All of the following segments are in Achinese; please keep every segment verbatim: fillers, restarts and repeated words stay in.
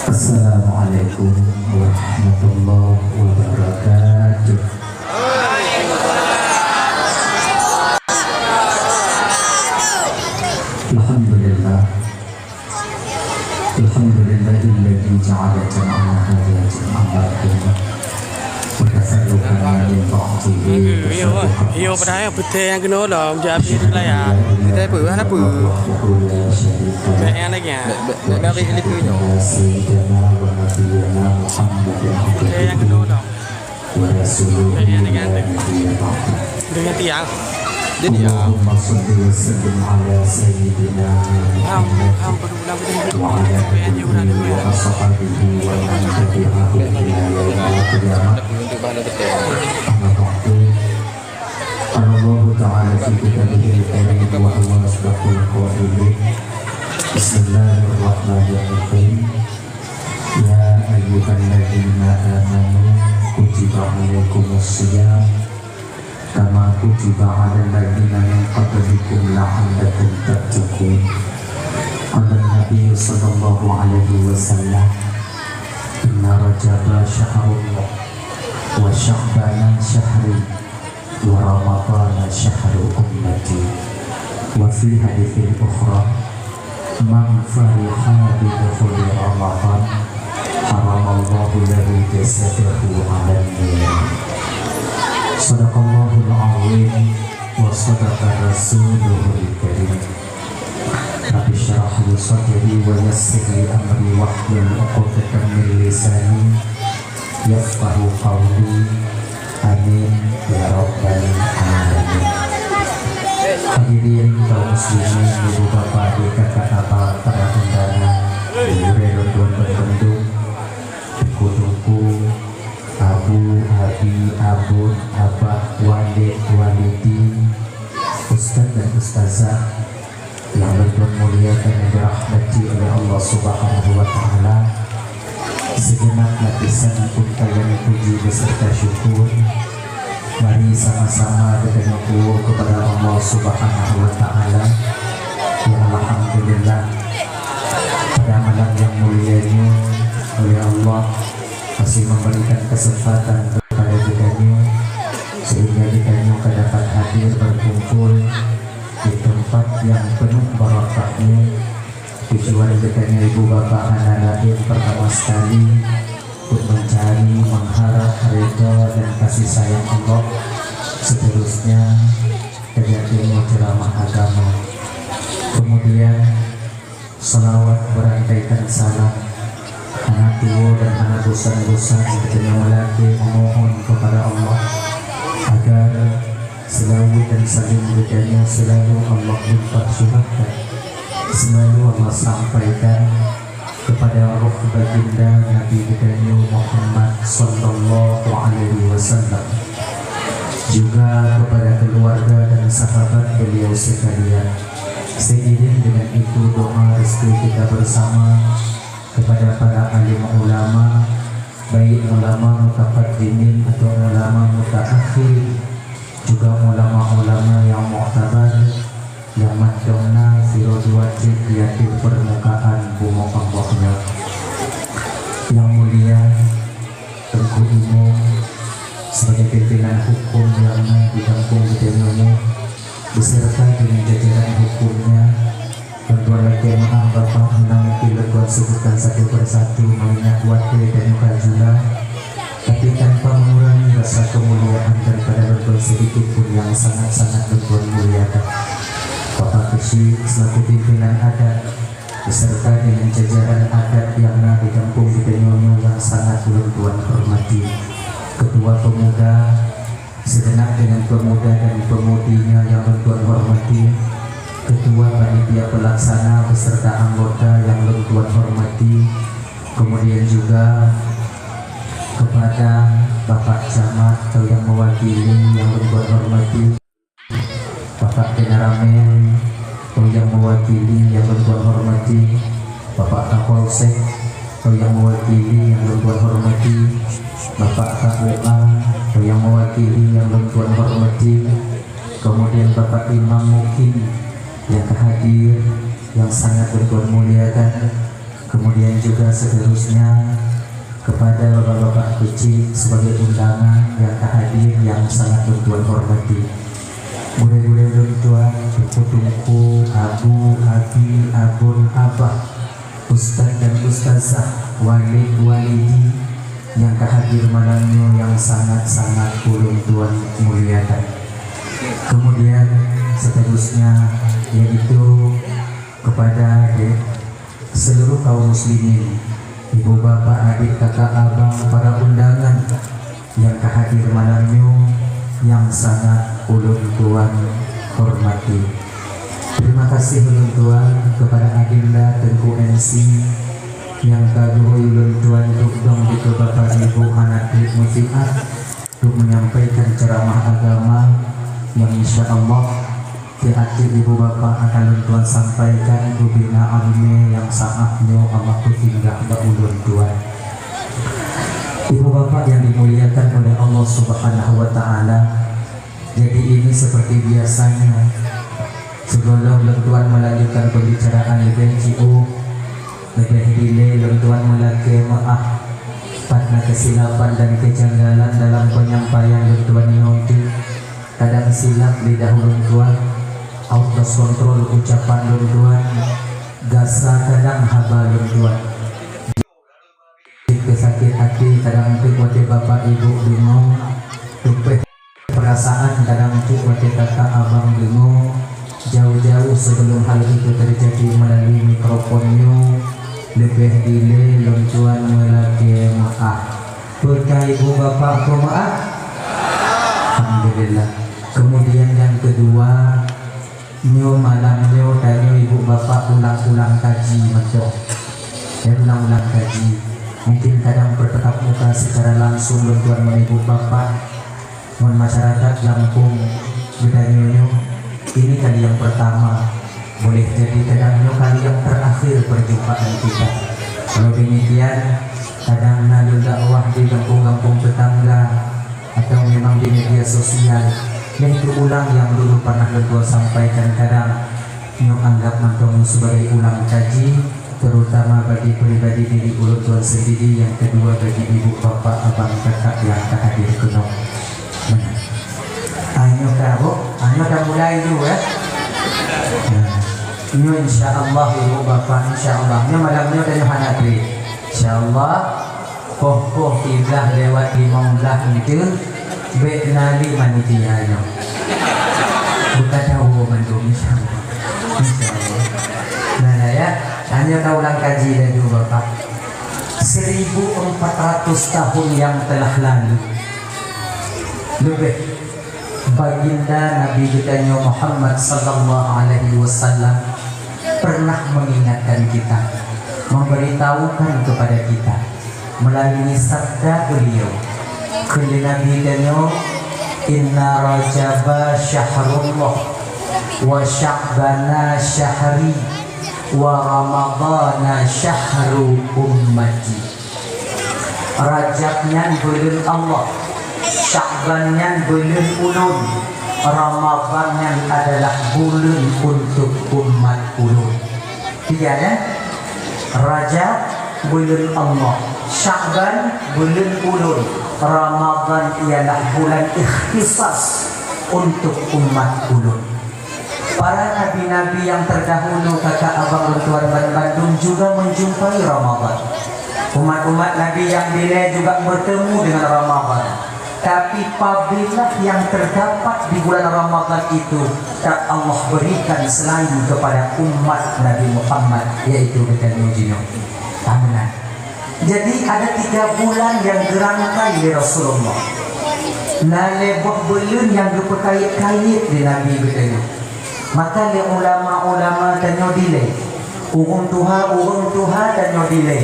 Assalamualaikum warahmatullahi wabarakatuh. Alhamdulillah. Alhamdulillahilladzi ja'ala jam'ana hadza jam'an marhuma wa tafarruqana min ba'dihi tafarruqan. Iyo, padahai putih nyang keunoe lom, jadi beulaya. Kita apa? Hana apa? Baik nyang lagi, ya? Baik, baik, baik, baik, baik. Sayyidina wa nabiyyina Muhammadin Putih nyang keunoe lom. Wa rasuluhu la nabiyya ba'dah. Dengan tiang. Jadi, ya. Allahumma shalli wa sallim ala sayyidina Muhammad wa ala alihi wa ashabihi wa man tabi'ahum ila yaumil qiyamah. Amma ba'du. Qala Allahu ta'ala fi kitabihil karim wa huwa asdaqul qailin. Bismillahirrahmanirrahim. Ya ayyuhalladzina amanu kutiba alaikumus shiyam kama kutiba alal ladzina min qablikum la'allakum tattaqun. Qala Nabi sallallahu alaihi wasallam, inna Rajaba syahrullah wa Sya'bana syahri wa Ramadhana syahru ummati. Wa fi haditsin ukhra, man fariha bi dukhuli Ramadhan, haramallahu lahu jasadahu 'alan nar. Shadaqallahul 'azhim wa shadaqa rasuluhul karim. Rabbi syrah li sadri wa yassir li amri wahlul 'uqdatam min lisani yafqahu qawli. Amin ya rabbal alamin. Hadirin kaum muslimin, ibu bapak, dek kakak abang, para undangan, gurée lôn tuan bandum, teungku-teungku, abu, abi, abon, abah, walid, walidi, ustaz dan ustazah, nyang lôn tuan muliakan dan dirahmati oleh Allah Subhanahu wa Ta'ala, sigenap lapisan peukayan puji beserta syukur mari sama-sama geutanyoe puwoe keupada Allah Subhanahu wa Ta'ala. Ya, alhamdulillah, pada malam nyang mulia nyoe, oleh Allah masih memberikan kesempatan kepada geutanyoe, sehingga geutanyoe ka dapat hadir berkumpul di tempat yang penuh barakahnya. Tujuan geutanyoe ibu bapak hana laén pertama sekali untuk mencari, mengharap ridha dan kasih sayang Allah. Seterusnya, terjadi ceramah agama. Kemudian, salawat berantaikan salam, hana tuwoe dan hana bosan-bosan geutanyoe meulakée memohon kepada Allah agar selawat dan salam geutanyoe selalu Allah limpah curahkan, selalu Allah sampaikan kepada roh baginda Nabi geutanyoe Muhammad sallallahu alaihi wasallam, juga kepada keluarga dan sahabat beliau sekalian. Seiring dengan itu, doa restu kita bersama kepada para alim ulama, baik ulama mutaqaddimin atau ulama mutaakhirin, juga ulama-ulama yang muktabar, nyang mantong na sidroe dua cit di ateueh peurmukaan bumoe Allah nyoe. Yang mulia Teungku Imum, sebagai pimpinan hukum nyang na di gampông geutanyoe nyoe, beserta dengan jajaran hukumnya, lôn tuan lakée meu'ah Bapak, hana mungkin lôn tuan sebutkan satu per satu, mengingat watée tanyoe ka jula. Tapi tanpa mengurangi rasa kemuliaan daripada lôn tuan sedikit pun yang sangat-sangat lôn tuan muliakan. Bapak Keuchik selaku pimpinan adat beserta dengan jajaran adat yang na di gampông geutanyoe nyoe yang sangat lôn tuan hormati. Ketua pemuda, segenap dengan pemuda dan pemudinya yang lôn tuan hormati. Ketua panitia pelaksana beserta anggota yang lôn tuan hormati. Kemudian juga kepada Bapak Camat atau yang mewakili yang lôn tuan hormati, Bapak Kameramen atau yang mewakili yang lôn tuan hormati, Bapak Kapolsek atau yang mewakili yang lôn tuan hormati, Bapak K U A atau yang mewakili yang lôn tuan hormati, kemudian Bapak Imam Mukim yang ka hadir, yang sangat lôn tuan muliakan, Kemudian juga seterusnya kepada bapak-bapak kecil sebagai undangan yang ka hadir yang sangat lôn tuan hormati. Gurée-gurée lôn tuan, teungku-teungku, abu, abi, abon, abah, ustaz dan ustazah, walid, walidi yang ka hadir malam nyoe yang sangat-sangat ulôn tuan muliakan. Kemudian seterusnya yaitu kepada de-, seluruh kaum muslimin, ibu bapak, adik, kakak, abang, para undangan yang ka hadir malam nyoe yang sangat ulôn tuan hormati. Terima kasih ulôn tuan kepada Adinda Teungku M C yang ka geuhôi ulôn tuan dok dong di keu bapak ibu hana treb meusiat untuk menyampaikan ceramah agama yang insya Allah di até ibu bapak akan lôn tuan sampaikan ubena alime yang saat nyoe Allah peusinggah bak ulôn tuan. Ibu bapak yang dimuliakan oleh Allah Subhanahu wa Ta'ala, jadi ini seperti biasanya, sebelum lôn tuan melanjutkan pembicaraan leubeh jiôh, leubeh dilée lôn tuan meulakée meuáh pat na keusilapan dan keujanggalan dalam penyampaian lôn tuan nyoe. Kadang silap lidah lôn tuan, out of control ucapan lôn tuan, gasa kadang haba lôn tuan. Keusakét até kadang teuk watée bapak ibu deungoe, tupéh perasaan kadang teuk watée kakak abang deungoe. Jauh-jauh sebelum hal itu terjadi melalui mikrofon nyoe, leubeh dilée lôn tuan meulakée meuáh. Peue ka ibu bapak peumeuáh? Alhamdulillah. Kemudian yang kedua, nyoe malam nyoe tanyoe ibu bapak ulang-ulang kaji mantong. Dan ulang-ulang kaji. Mungkin kadang bertatap muka secara langsung lôn tuan ngon ibu bapak, ngon masyarakat gampông geutanyoe nyoe. Ini kali yang pertama, boleh jadi kadang nyoe kali yang terakhir perjumpaan kita. Kalau demikian, kadang na lôn dakwah di gampông-gampông tetangga, atau memang di media sosial, lheuh keu ulang nyang dulu pernah lôn tuan sampaikan, kadang nyoe anggap mantong sebagai ulang kaji, terutama bagi pribadi diri ulôn tuan sendiri, yang kedua bagi ibu, bapak, abang, kakak yang ka hadir keunoe. Nah, nyoe ka, Bu, nyoe ka mulai dulu, eh. Nah, nyoe insya Allah, ibu, bapak, insya Allah. Nyoe malam nyoe tanyoe hana treb. Insya Allah. Poh-poh siblaih lewat limong blaih meuteun, bék na lé manusia nyoe. Buka tahu mandum, insya Allah. Insya Allah. Nah, ya. Hanya ka ulang kaji laju, Bapak. Seribu empat ratus tahun yang telah lalu, leubeh, Baginda Nabi geutanyoe Muhammad sallallahu alaihi wasallam pernah mengingatkan kita, memberitahukan kepada kita melalui sabda beliau, kheun lé Nabi geutanyoe, "Inna Rajaba syahrullah, wa Sya'bana syahri, wa Ramadana syahru ummati." Rajab nyan buleuen Allah, Sya'ban nyan buleuen ulôn, Ramadhan nyan adalah buleuen untuk umat ulôn. Tiga, ya? Rajab buleuen Allah, Sya'ban buleuen ulôn, Ramadhan ialah bulan ikhtisas untuk umat ulôn. Para nabi-nabi yang terdahulu, kakak abang lôn tuan ban bandum juga menjumpai Ramadhan. Umat-umat nabi yang dilée juga bertemu dengan Ramadhan. Tapi fadilah yang terdapat di bulan Ramadhan itu, tak Allah berikan selain kepada umat Nabi Muhammad, yaitu geutanyoe jinoe. Amin. Jadi, ada tiga bulan yang geurangkai lé Rasulullah. Na lhée boh buleuen nyang geupeukayét-kayét lé Nabi geutanyoe. Maka lé ulama-ulama tanyoe dilée, ureuëng tuha-ureuëng tuha tanyoe dilée,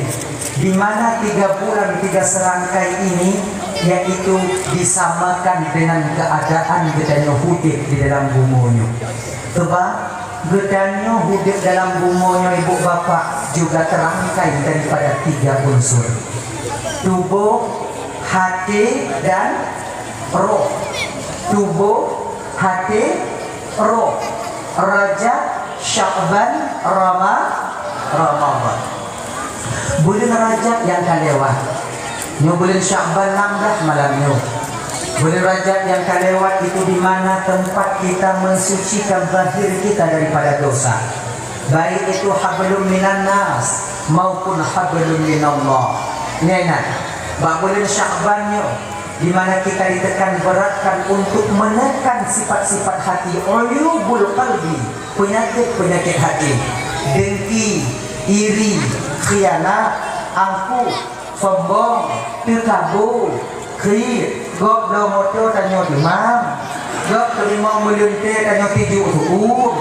di mana tiga bulan tiga serangkai ini, yaitu disamakan dengan keadaan geutanyoe udeb di dalam bumoe nyoe. Sebab geutanyoe udeb dalam bumoe nyoe, ibu bapak, juga terangkai daripada tiga unsur, tuboh, hati, dan roh. Tuboh, hati, roh. Rajab, Sya'ban, Rama-, Ramadhan. Buleuen Rajab nyang ka lewat. Nyoe buleuen Syakban nam dah malam nyoe. Buleuen Rajab nyang ka lewat itu di mana tempat kita mensucikan zahir kita daripada dosa. Baik itu hablum minan nas maupun hablum minallah. Nyan, bak buleuen Syakban nyoe, di mana kita ditekan beratkan untuk menekan sifat-sifat hati, uyubul qalbi, penyakit-penyakit hati, dengki, iri, khianat, angkuh, sombong, teukabu, kriet, gob bloe moto tanyoe dumam, gob teurimong meulunte tanyoe tijuk su'um.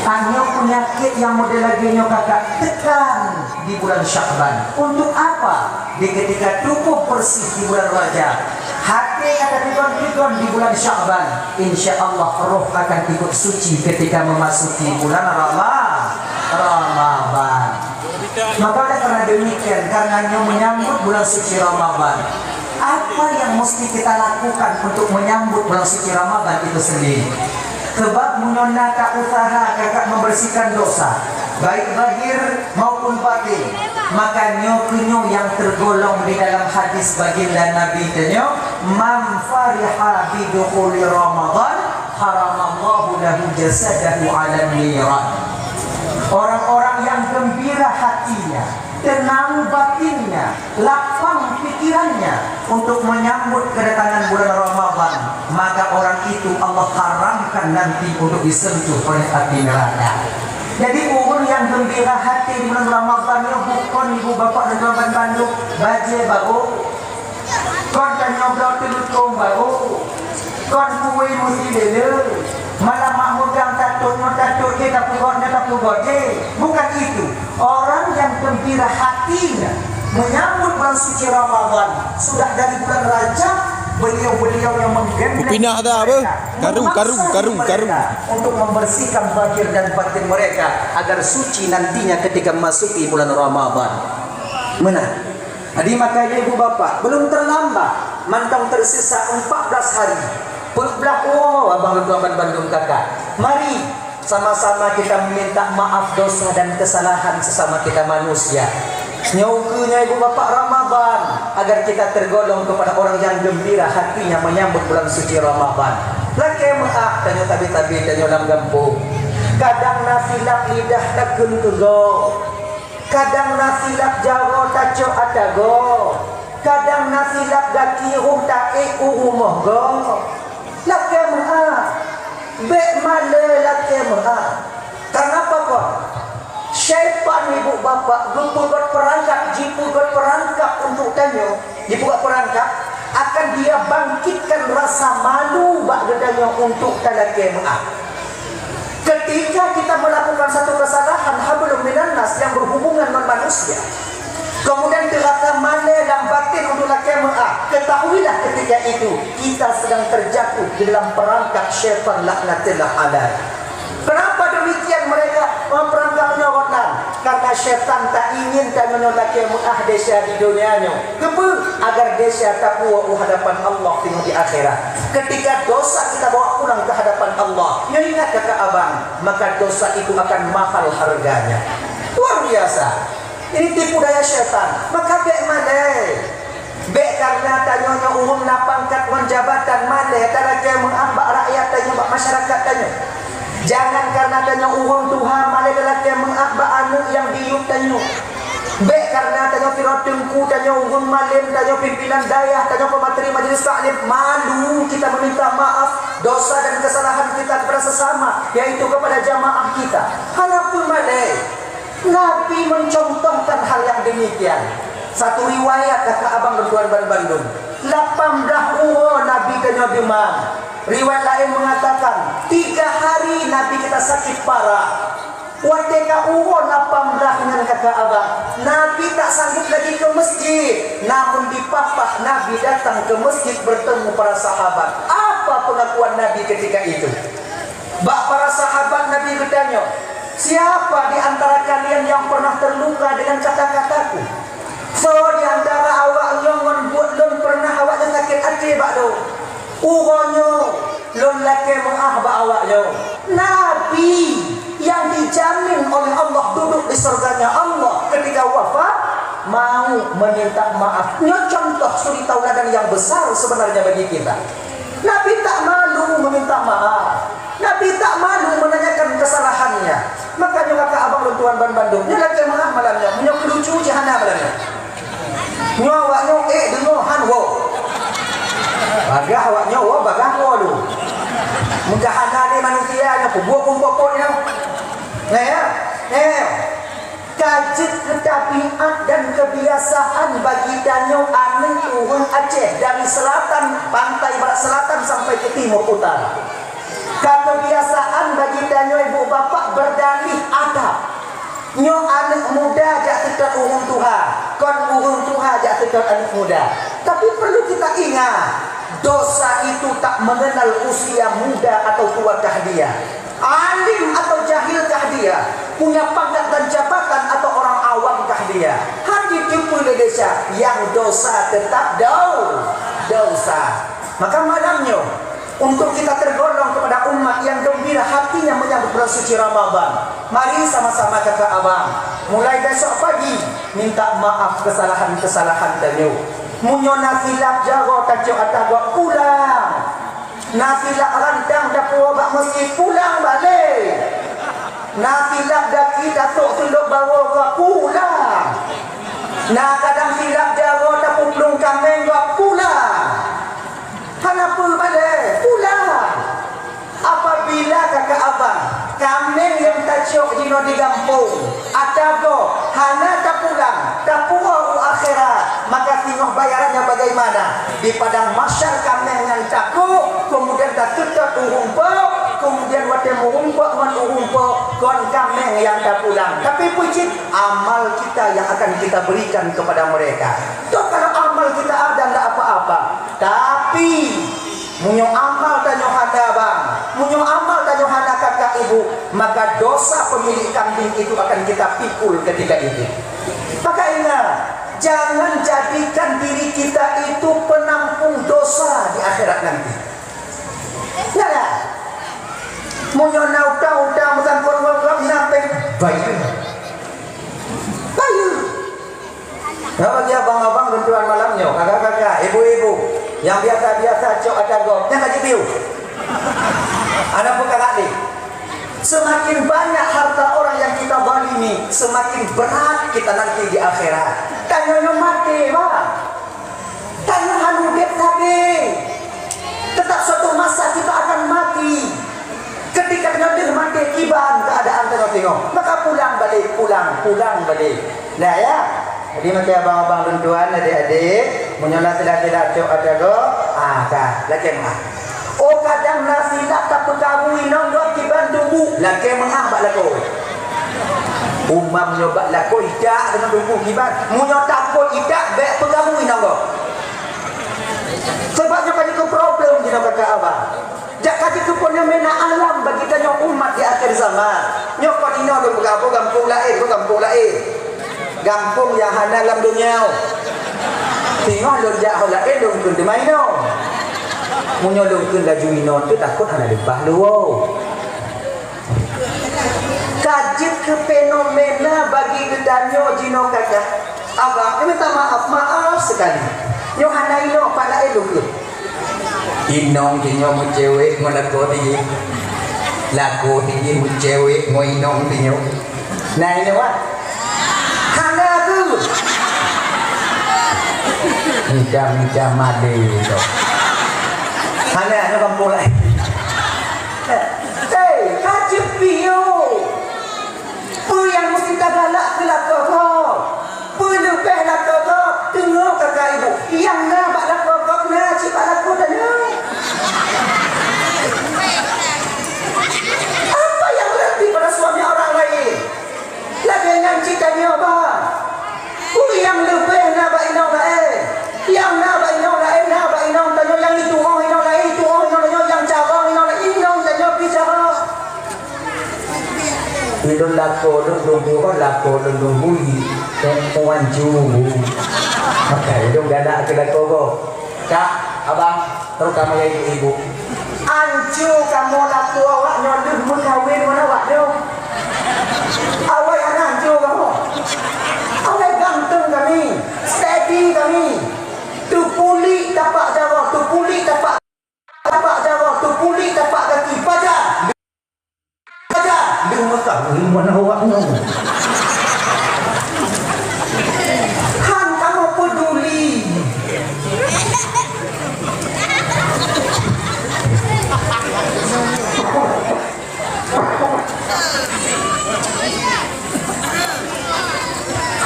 Tanyoe peunyakét nyang model lagée nyoe kakak tekan di bulan Syakban. Untuk apa? Di ketika tuboh bersih di bulan Rajab, hati akan digon-digon di bulan Syakban, insya Allah roh akan ikut suci ketika memasuki bulan Rama-, Ramadan. Maka oleh karena demikian, karena nyoe menyambut bulan suci Ramadan, apa yang mesti kita lakukan untuk menyambut bulan suci Ramadan itu sendiri? Sebab meunyoe na ka usaha kakak membersihkan dosa, baik zahir maupun batin, maka nyoe keunyoe yang tergolong di dalam hadis baginda Nabi tanyoe, "Man fariha bidukhuli Ramadan, haramallahu lahu jasadahu 'alan niran." Orang-orang yang gembira hatinya, tenang batinnya, lapang pikirannya untuk menyambut kedatangan bulan Ramadan, maka orang itu Allah haramkan nanti untuk disentuh oleh api neraka. Jadi, ureuëng nyang gembira hati di bulan Ramadan nyoe bukon ibu bapak dan teman bandum bajée barô, kon tanyoe bloe teuleukong barô, kon kuwéh meusi lé-lé, malam mak meudang tatot nyoe tatot jih, tapeugot nyoe tapeugot jih. Bukan itu. Orang yang gembira hatinya menyambut bulan suci Ramadan, sudah dari bulan Rajab, beliau-beliau yang menggembleng Upinah dah apa? Karu, karu, karu, karu. Untuk membersihkan zahir dan batin mereka agar suci nantinya ketika memasuki bulan Ramadan. Meunan. Jadi, maka ibu bapak, belum terlambat, mantong tersisa empat belas hari. Peuet blaih uroe abang lôn tuan bandum kakak. Mari sama-sama kita meminta maaf dosa dan kesalahan sesama kita manusia. Nyoe ukeue nyoe ibu bapak Ramadan, agar kita tergolong kepada orang yang gembira hatinya menyambut bulan suci Ramadan. Lakée meuáh tanyoe tabi-tabi tanyoe lam gampông. Kadang na silap lidah takheun keu goe. Kadang na silap jaroe tacok ata goe, kadang na silap gaki rhom taék u rumoh goe. Lakée meuáh, bék malée lakée meuáh. Kareuna apa kon? Syaitan ibu bapak geupeugét peurangkap, jipeugét peurangkap untuk tanyoe, jipeugét peurangkap akan dia bangkitkan rasa malu bak geutanyoe untuk talakée meuáh. Ketika kita melakukan satu kesalahan hablum minan nas yang berhubungan dengan manusia, kemudian terasa malée lam batin untuk lakée meuáh, ketahuilah ketika itu kita sedang terjatuh di dalam perangkap syaitan laknatullah alaih. Kenapa demikian mereka, eh, perangkap nyoe gobnyan? Karena syaitan tak ingin tanyoe nyoe lakée meuáh desya di dunia nyoe. Keupeue? Agar desya tapuwoe u hadapan Allah singoh di akhirat. Ketika dosa kita bawa pulang ke hadapan Allah, nyoe ingat kakak abang, maka dosa itu akan mahal harganya. Luar biasa. Ini tipu daya syaitan. Maka bék malée. Bék karena tanyoe nyoe ureuëng na pangkat ngon jabatan malée talakée meuáh bak rakyat tanyoe, bak masyarakat tanyoe. Jangan karena tanyoe ureuëng tuha malée talakée meuáh bak aneuëk nyang diyueb tanyoe. Bék karena tanyoe sidroe teungku, tanyoe ureuëng malém, tanyoe pimpinan dayah, tanyoe peumateri majelis taklim, malu kita meminta maaf dosa dan kesalahan kita kepada sesama, yaitu kepada jamaah kita. Hana peumalée. Nabi mencontohkan hal yang demikian. Satu riwayat kakak abang lôn tuan bandum. Lapan blaih uroe Nabi tanyoe demam. Riwayat laén mengatakan, tiga hari Nabi kita sakit parah. Watée ka uroe lapan blaih nyan kakak abang, Nabi tak sanggup lagi ke masjid. Namun di papah Nabi datang ke masjid bertemu para sahabat. Apa pengakuan Nabi ketika itu? Bak para sahabat Nabi geutanyoe, "Siapa di antara kalian yang pernah terluka dengan kata-kataku? Soe di antara awak nyoe ngon buet lôn pernah awak nyoe sakét até bak lôn? Uroe nyoe lôn lakée meuáh bak awak nyoe." Nabi yang dijamin oleh Allah duduk di surganya Allah ketika wafat, Mau meminta maaf. Nyoe contoh suri tauladan yang besar sebenarnya bagi kita. Nabi tak malu meminta maaf. Nabi tak malu menanyakan kesalahannya. Makanya kata abang lôn tuan ban bandum, nyoe lagèe meunan malam nyoe, nyoe keuducu jih hana malam nyoe. Nyoe awak nyoe, eh, deungoe han woe. Bagaih awak nyoe woe, bagaih woe lom. Meugah hana lé manusia nyoe, peubuet pun popot nyoe. Nah, ya. Nah, ya. Ka jeuet keu tabiat dan kebiasaan bagi tanyoe aneuk ureueng Aceh, dari selatan, pantai barat selatan sampai ke timur utara. Ka kebiasaan bagi tanyoe ibu bapak berdalih adab. Nyoe aneuk muda jak seutôt ureueng tuha, kon ureueng tuha jak seutôt aneuk muda. Tapi perlu kita ingat, dosa itu tak mengenal usia muda atau tuakah dia. Alim atau jahilkah dia? Punya pangkat dan jabatan atau orang awamkah dia? Han jiteupeue lé desya, nyang dosa tetap dau-, dosa. Maka malam nyoe, untuk kita tergolong kepada umat yang gembira hatinya menyambut bulan suci Ramadan, mari sama-sama kata abang, mulai besok pagi minta maaf kesalahan-kesalahan tanyoe. Meunyoe na silap jaroe tacok ata gob, pulang. Na silap rantang tapuwoe bak meuseujid, pulang balek. Na silap daki tasok seulôb bawoe gob, pulang. Na kadang silap jaroe tapeuplueng kaméng gob, pulang. Hana peue balek, pulang. Apabila kata abang, kaméng nyang tacok jinoe di gampông, ata gob hana tapulang, tapuwoe u akhirat, maka singoh bayarannya bagaimana? Di padang mahsyar kaméng nyang takok, kemudian taseutôt u rumpok, kemudian watèe meurumpok ngon u rumpok, kon kaméng nyang tapulang. Tapi peue cit? Amal kita yang akan kita berikan kepada mereka. Toh kalau amal kita ada, ndak apa-apa. Tapi, meunyoe amal tanyoe hana bang, meunyoe amal tanyoe hana kakak ibu, maka dosa pemilik kambing itu akan kita pikul ketika itu. Maka ingat, jangan jadikan diri kita itu penampung dosa di akhirat nanti. Ya, ya. Meunyoe na utang-utang meusangkot ngon gob, na péng, bayeue. Bayeue. Nah, bagi abang-abang lôn tuan malam nyoe, kakak-kakak, ibu-ibu, nyang biasa-biasa cok ata gob, nyan ka jipiôh. Hana peukara lé. Semakin banyak harta orang yang kita zalimi, semakin berat kita nanti di akhirat. Tanyoe nyoe maté, bang. Tanyoe hana udép sabe. Tetap suatu masa kita akan mati. Ketika tanyoe deuh maté, kiban keuadaan tanyoe singoh, maka pulang balek, pulang, pulang balek. Nah, ya. Jadi, makai abang-abang lôn tuan, adik-adik, meunyoe na silap-silap cok ata gob, ah, ka, lakèe meu'ah. Oh, kadang na silap tapeukaru inong gob kiban tuboh, lakèe meu'ah bak lakoe. Umam nyoe bak lakoe idak deungon tuboh kiban. Meunyoe takot idak, bèk peukaru inong gob. Sebab nyoe ka jeuet keu problem jinoe kakak abang. Jak ka jeuet keu fenomena alam bagi tanyoe umat di akhir zaman. Nyoe kon inoe lôn peugah, gampông laén, gampông laén. Gampông nyang hana lam donya. Singoh lôn jak ho laén lôn kheun teuma inoe. Meunyoe lôn kheun laju inoe teuh takot hana leupah lôn. Ka jeuet keu fenomena bagi geutanyoe jinoe kakak. Abang, eh, minta maaf, maaf sekali. Nyoe hana inoe, pat laén lôn kheun. Inong tanyoe meucewek ngon lakoe tanyoe. Lakoe tanyoe meucewek ngon inong tanyoe. Nah, inoe, Wak. Hana tu. Mita-mita malu tu. Hana, hana kampung lain. Hei, ka jeupiôh. Peue nyang meusti tagalak keu lakoe gob? Peue leubeh lakoe gob? Teungoh kakak ibu, nyang na bak lakoe gob na cit bak lakoe tanyoe. Apa yang lebih pada suami orang lain? Lagèe nyan cit tanyoe, bah. Peue nyang leubeh na bak inong laén? Nyang na bak inong laén, na bak inong tanyoe nyang jitu'oh inong laén, jitu'oh inong tanyoe nyang carông inong laén, inong tanyoe pih carông. Ulôn lakoe lôn tunggu, lakoe lôn tunggu, i, eh, wan ju. Maka ulôn galak keu lakoe gob. Kak, abang, terutama ya ibu-ibu. Anco kamoe lakoe awak nyoe lheueh meukawen ngon awak nyoe. Awai hana anco kamoe. Awai ganteng kami.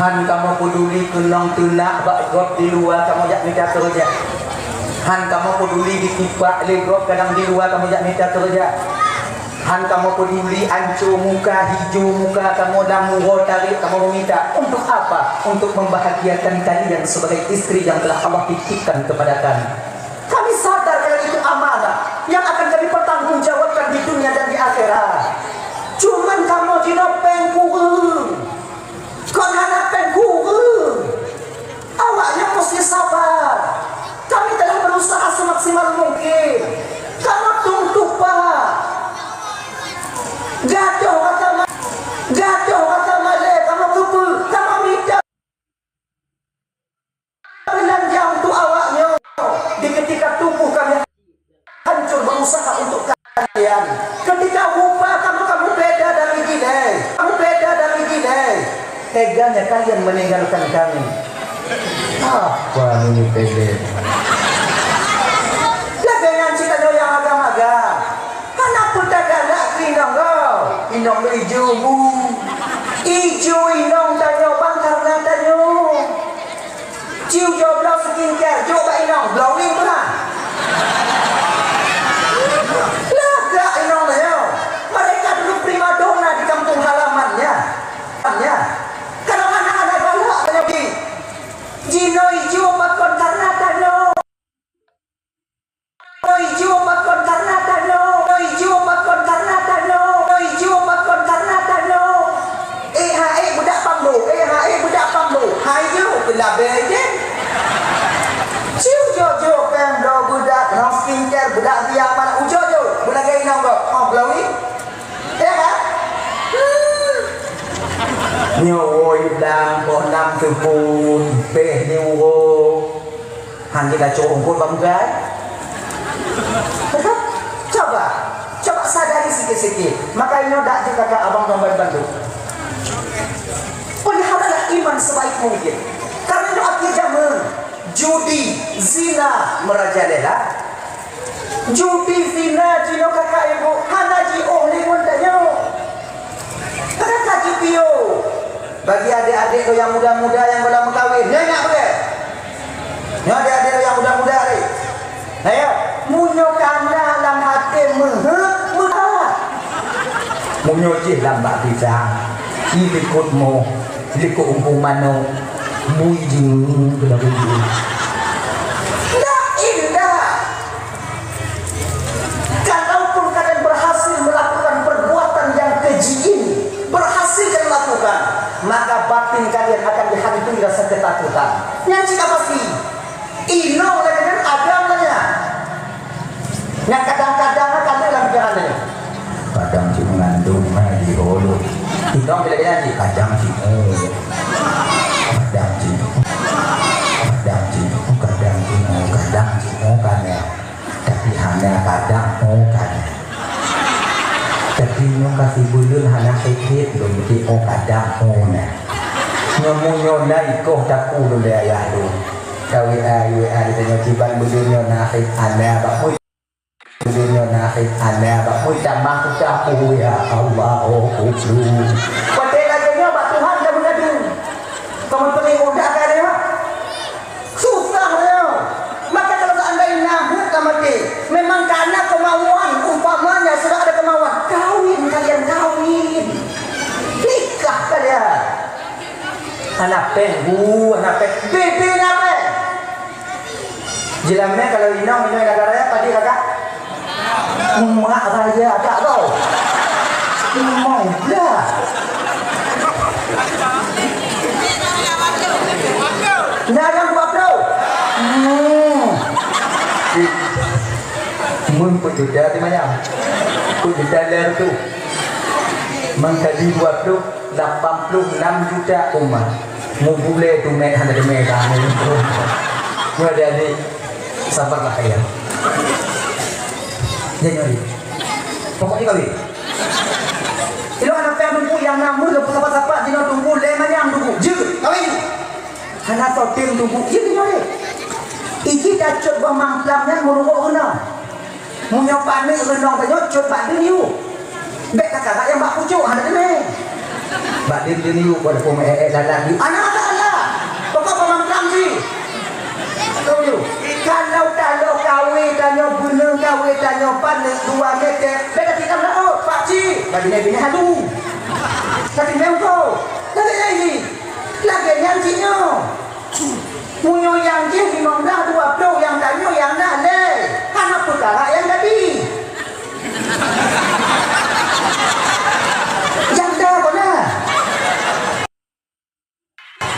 Han kamoe peuduli keunong teunak bak gob di luwa kamoe jak mita keureuja. Han kamoe peuduli ditipak lé gob kadang di luwa kamoe jak mita keureuja. Han kamoe peuduli ancô muka, hijô muka kamoe lam uroe tarek kamoe meumita. Untuk apa? Untuk membahagiakan kalian sebagai istri yang telah Allah titipkan kepada kami. Kami sadar kalau itu amanah yang akan kami pertanggungjawabkan di dunia dan di akhirat. Cuman kamoe jinoe péng kureueng. Kon hana péng kureueng. Awaknyoe meusti sabar. Kami telah berusaha semaksimal mungkin. Kamoe tueng tupa. Gadôh rata ma-, gadôh rata malée kamoe keupeue, kamoe mita beulanja untuk awaknyoe. Di ketika tubuh kami hancur berusaha untuk kalian. Ketika rupa kamu, kamu beda dari jilai. Kamu beda dari jilai. Teganya kalian meninggalkan kami. Apa ini pelet? Lagèe nyan cit tanyoe nyang agam-agam. Hana peue tagalak keu inong gob. Inong ijo bu. Ijo inong tanyoe ban karna tanyoe. Ciu jok bloe skincare, jok bak inong, glowing tu ha. Lagak inong nyoe. Mereka dulu primadona di kampung halamannya. Ya. Kalau anak-anak galak, tanya pergi. Jinoe ijo pakon karna tanyoe. Ijo pakon karna tanyoe, ijo pakon karna tanyoe, ijo pakon karna tanyoe. Eh, hai, eh, budak pambo, eh, hai, eh, budak pambo. Hai, jo, keu labée jen. Ciu jo, jo, péng bloe budak, nong skincare, budak biak, mana ujo, jo, beulagée inong gob, oh, glowing. Ya, kan? Hmm. Nyoe woi blang, boh nam teupon, péh ni uroe. Han kita cok ungkot bak muka, eh? Betul? Coba, coba sadari sikit-sikit. Maka inoe dak jeuet kakak abang nyoe bantu. Peliharalah iman sebaik mungkin. Karena nyoe akhir zaman, judi, zina, merajalela. Judi, zina, jinoe kakak ibu, hana jiôh lé ngon tanyoe. Hana ka jipiôh. Bagi adék-adék nyang muda-muda nyang goh lom meukawen, nyoe ingat beutôi. Nyoe adék-adék nyang muda-muda tadi. Nah, ya, meunyoe kana lam até meuheuet, meuheuet. Meunyoe jih lam bak pisang, ié likot moh, likot umpung manok, bui jeuet keunan bui. Ndak indah. Kalaupun kalian berhasil melakukan perbuatan yang keji ini, berhasil kalian lakukan, maka batin kalian akan dihantui rasa ketakutan. Nyan cit ka pasti. Inong lagèe nyan, agam lagèe nyan. Nyang kadang-kadang ka lheueh lam pikiran tadi. Kadang cit mengandung, ha, di hulu. Inong bila-bila cit, kadang cit, oh. Kadang cit, oh. Kadang cit, oh. Kadang cit, oh. Kadang cit, oh. Kadang. Tapi hana kadang, oh, kadang. Tapi nyoe ka sibuleuen hana het-het lôn meuti, oh, kadang, oh, na. Nyoe meunyoe na ikoh taku lôn lé ayah lôn. Ka W A, W A ditanyoe kiban buleuen nyoe na het hana bak mui. Buleuen nyoe na het hana bak mui tamah taku, ya Allah, oh, kutu. Watèe lagèe nyoe bak Tuhan ka meugadu. Kamoe peuleueh udah ka lewat. Susah nyoe. Maka kalau seandainya na heuet ka maté, memang kana kemauan, umpamanya sudah ada kemauan, kawin kalian, kawin. Nikah kalian. Hana péng, bu, hana péng. Bebe na péng. Jilamé kalau inong, inong negara ya, padi kakak. Mak raya tak kau. Mau dah. Nah, yang buat tu. Hmm. Mun peujuta di mana? Peujuta lé tu. Mangkali dua puluh. Lapan puluh enam juta umat. Mubulée tumét hana deungoe ka. Nyoe adik-adik, sabarlah kalian. Ya, nyoe. Pokoknya kawin. Ilo anak piang tunggu yang namun lepas sapat-sapat dina tunggu lé manyam tunggu. Jeuet, kawin. Hana totem tunggu. Jeuet nyoe. Iji tacot bah mangklam nyan meurukok reunong. Meunyoe paneuk reunong tanyoe cut bak deuniyuek. Bék takarak nyang bak pucok, hana teumé. Bak deuniyuek, pada peumaén ék lalat di. Anak mata Dua meter, beda tikam laôt, pakcik, bak binéh-binéh halu. Tapi meuko, lagèe nyan jih. Lagèe nyan jih nyoe. Meunyoe nyang jih limong blah, dua ploh, nyang tanyoe nyang na lhèe. Hana peukara nyang jadi. Janda kon na.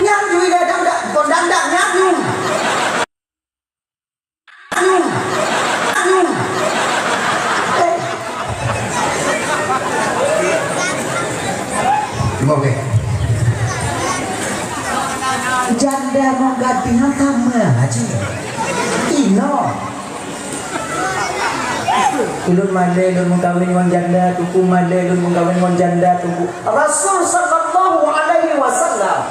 Nyan jui dah dandak, kon dandak nyan jui. Anyum. Anyum. Eh. Oke. Janda ngon gadih nyan sama aja. Inoe. Ulôn malèe lôn meukawen ngon janda, teungku, malèe lôn meukawen ngon janda, teungku. Rasul sallallahu alaihi wasallam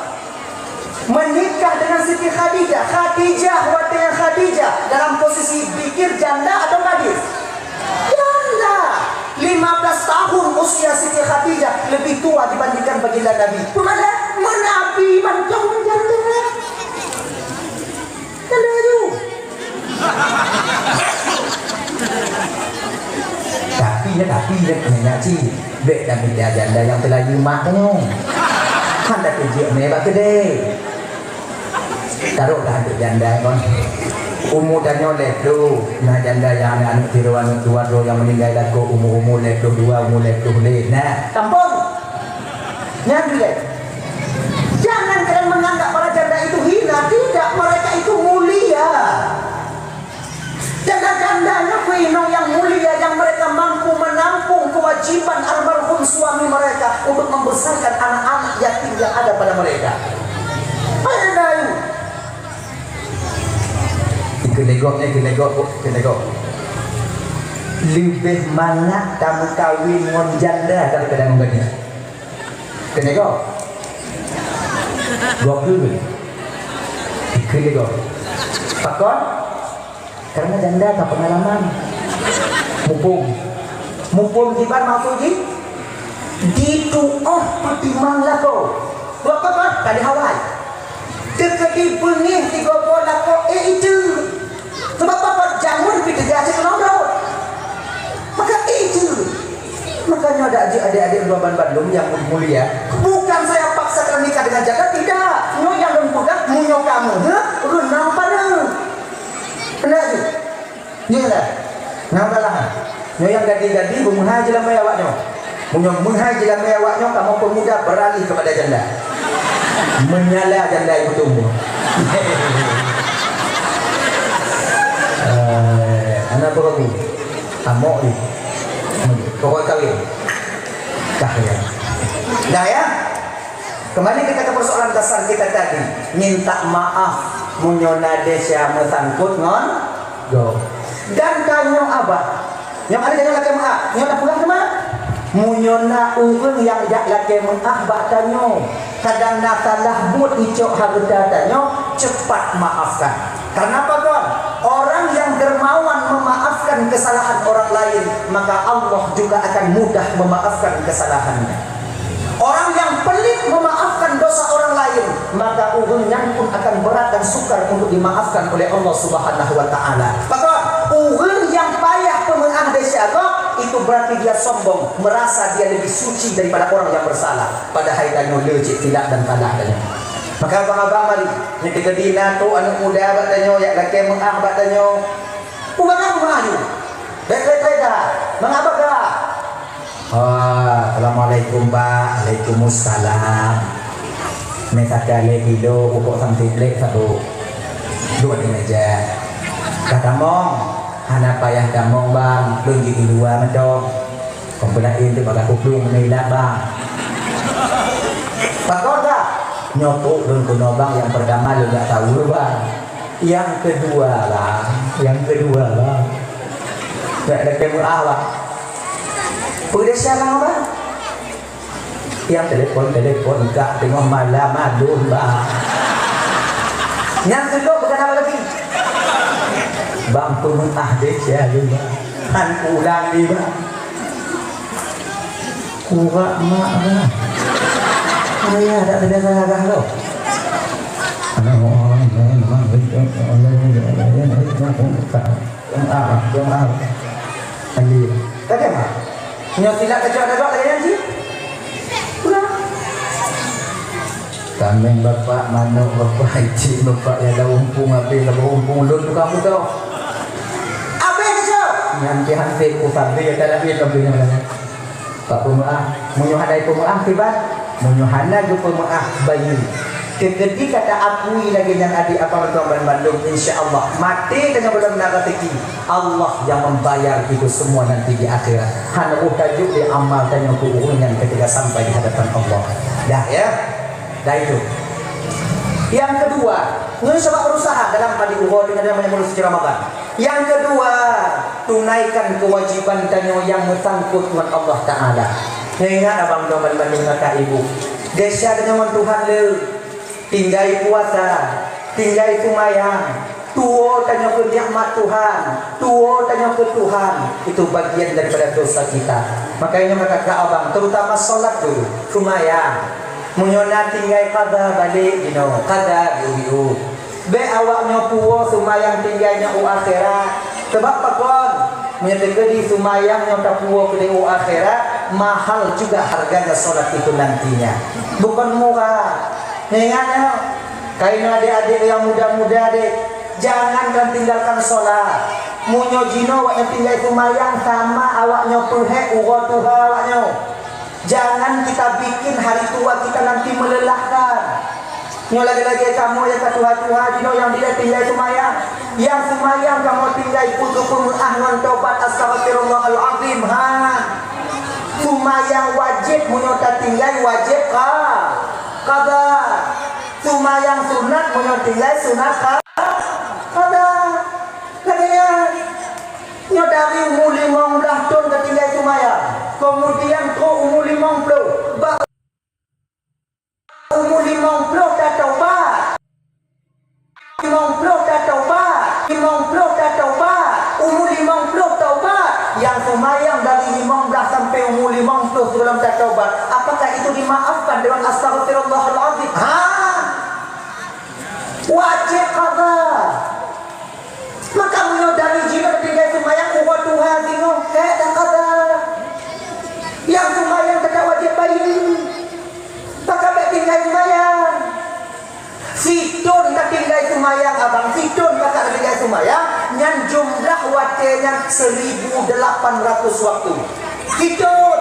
menikah dengan Siti Khadijah. Khadijah, watèe Khadijah dalam posisi bikir, janda atau gadis? Janda. Lima belas tahun usia Siti Khadijah lebih tua dibandingkan baginda Nabi. Peue makna? Meunabi mantong janda. Janda laju. Tapi ya, tapi ya, nyak cit. Bèk na mita janda nyang teulayeue mak tanyoe. Han tapeujeuet mè bak keudè. Tarok dah aneuk janda kon. Umu tanyoe lhèe ploh, na janda nyang aneuk-aneuk sidroe, aneuk dua droe nyang meuninggai lakoe umu-umu lhèe ploh dua, umu lhèe ploh lhèe. Nah, gampông. Nyan dilèe. Jangan kalian menganggap para janda itu hina. Tidak, mereka itu mulia. Janda-janda nyoe keuh inong nyang mulia, yang mereka mampu menampung kewajiban almarhum suami mereka untuk membesarkan anak-anak yatim yang ada pada mereka. Hai Dayu. Keuneuk gob, eh, keuneuk gob, keuneuk gob. Leubeh mangat tameukawen ngon janda daripada ngon gadis. Keuneuk gob. Gob keuh. Keuneuk gob. Pakon? Karena janda ka peungalaman. Muphom. Muphom kiban maksud jih? Jitu'oh peutimang lakoe. Buet peue? Ka lheueh awai. Teukeudi beungéh sigoe po lakoe, eh, itu. Sabab apa? Jameun pih teuga cit keunong rot. Maka, eh, itu. Makanya ada adik-adik dua ban bandum yang mulia. Bukan saya paksa kalian nikah dengan janda, tidak. Nyoe nyang lôn peugah, meunyoe kamoe, heh, reunang paneuk. Keuneuk jih. Nyoe lah. Nyang salah. Nyoe nyang gadih-gadih beumeuhai jeulamèe awak nyoe. Meunyoe meuhai jeulamèe awak nyoe, kamoe peumuda beralih kepada janda. Menyala janda ibu tumbuh. Eh, anak berlaku. Amok ni. Pokok kawin. Dah ya. Dah ya. Kembali kita ke persoalan dasar kita tadi, minta maaf meunyoe na desya meusangkut ngon gob. Dan tanyoe abah, nyang ada jangan lakèe meu'ah, nyoe na peugah teuma. Meunyoe na ureueng nyang jak lakèe meu'ah bak tanyoe, kadang na salah buet icok hareuta tanyoe, cepat maafkan. Karena apa, kawan? Orang yang dermawan memaafkan kesalahan orang lain, maka Allah juga akan mudah memaafkan kesalahannya. Orang yang pelit memaafkan dosa orang lain, maka ureueng nyan pun akan berat dan sukar untuk dimaafkan oleh Allah Subhanahu wa Taala. Maka ureueng yang payah peumeu'ah desya gob, itu berarti dia sombong, merasa dia lebih suci daripada orang yang bersalah. Padahai tanyoe le cit silap dan salah tanyoe. Maka abang-abang mari, nyoe teukeudi na trok aneuk muda bak tanyoe, jak lakèe meu'ah bak tanyoe. Peue bagaimana meu'ah nyoe? Bèk, bèk, bèk dah. Meu'ah bagaimana? Ah, assalamualaikum, Pak. Waalaikumsalam. Mé sakai lé kilo, pupuk sampoe lé saboh. Duek di meja. Ka tamong, hana payah tamong, Bang. Lôn di luwa mantong. Kompeni laén tu bagaih kuplueng meunan ilat, Bang. Pakon dah? Nyoe trok lôn keunoe, Bang, nyang peurtama lôn jak tahu, Bang. Nyang keudua, Bang. Nyang keudua, Bang. Nak lakèe meu'ah, Bang. Peue desya, Bang, Bang? Nyang telepon-telepon ka teungoh malam madum, Bang. Nyang keudua bukan apa lagi. Bang, peumeu'ah desya lôn, Bang. Han ulang lé, Bang. Kurak mak, Bang. Ayah tak terbiasa gagah tu. Anak orang memang. Ah, ah. Amin. Lagèe mana? Nyoe silap kacok-kacok lagèe nyan cit? Kurang. Tameng bapak, manok bapak, icik bapak, ya dah umpung habéh, saboh umpung lôn tukang muto. Habéh kacok. Nyan pih hansé ku sampai ya tak habéh sampai nyan. Bak peumeu'ah, meunyoe hana peumeu'ah kiban, meunyoe hana geupeumeu'ah bayeue. Teukeudi ka ta akui lagèe nyan adik abang tuan banmandum, insya Allah, maté tanyoe gohlom na raseuki, Allah nyang membayar itu semua nanti di akhirat. Hana boh tajok lé amal tanyoe keu ureueng nyan ketika sampai di hadapan Allah. Dah ya? Dah itu. Yang kedua, nyoe sabab berusaha dalam hadi uroe dengan yang menyambut suci Ramadan. Yang kedua, tunaikan kewajiban tanyoe nyang meusangkut ngon Allah Ta'ala. Ingat abang doman banding kakak ibu. Desya tanyoe ngon Tuhan le. Tinggai puasa, tinggai sumayang, tuwo tanyoe keu nikmat Tuhan, tuwo tanyoe keu Tuhan. Itu bagian daripada dosa kita. Makanya kakak abang, terutama salat dulu, sumayang. Meunyoe na tinggai qada balik, you know, qada biu-biu. Bèk awak nyoe puwoe seumayang tinggai nyoe u akhirat. Sabab pakon? Meunyoe teukeudi seumayang nyoe tapuwoe keudeh u akhirat, mahal juga harganya salat itu nantinya. Bukon murah. Ingat nyoe, kareuna adék-adék nyang muda-muda deh, jangankan tinggalkan salat. Meunyoe jinoe awak nyoe tinggai seumayang, sama awak nyoe peuhék uroe tuha awak nyoe. Jangan kita bikin hari tua kita nanti melelahkan. Nyoe lagèe-lagèe kamoe nyang ka tuha-tuha jinoe nyang dilèe tinggai seumayang. Nyang seumayang kamoe tinggai peue keu peumeu'ah ngon tobat, astaghfirullahalazim. Ha. Seumayang wajéb meunyoe tatinggai wajéb ka, qada. Seumayang sunat meunyoe tinggai sunat ka, qada. Lagèe nyan. Nyoe dari umu limong blaih thon ka tinggai seumayang. Keumudian trok umu limong ploh. Bak umu limong ploh tatobat. Limong ploh tatobat. Limong ploh tatobat. Umu limong ploh taubat. Nyang seumayang dari limong blaih sampai umu limong ploh sigohlom tatobat. Apakah itu dimaafkan dengan astaghfirullahalazim? Ha? Wajéb qada. Maka meunyoe dari jinoe tinggai seumayang uroe tuha singoh, eh, dah qada. Nyang seumayang teuka wajéb bayeue. Maka bèk tinggai seumayang. Sithon ka tinggai seumayang, abang, sithon ka tinggai seumayang, nyan jumlah watèe nyan seribu delapan ratus waktu. Sithon.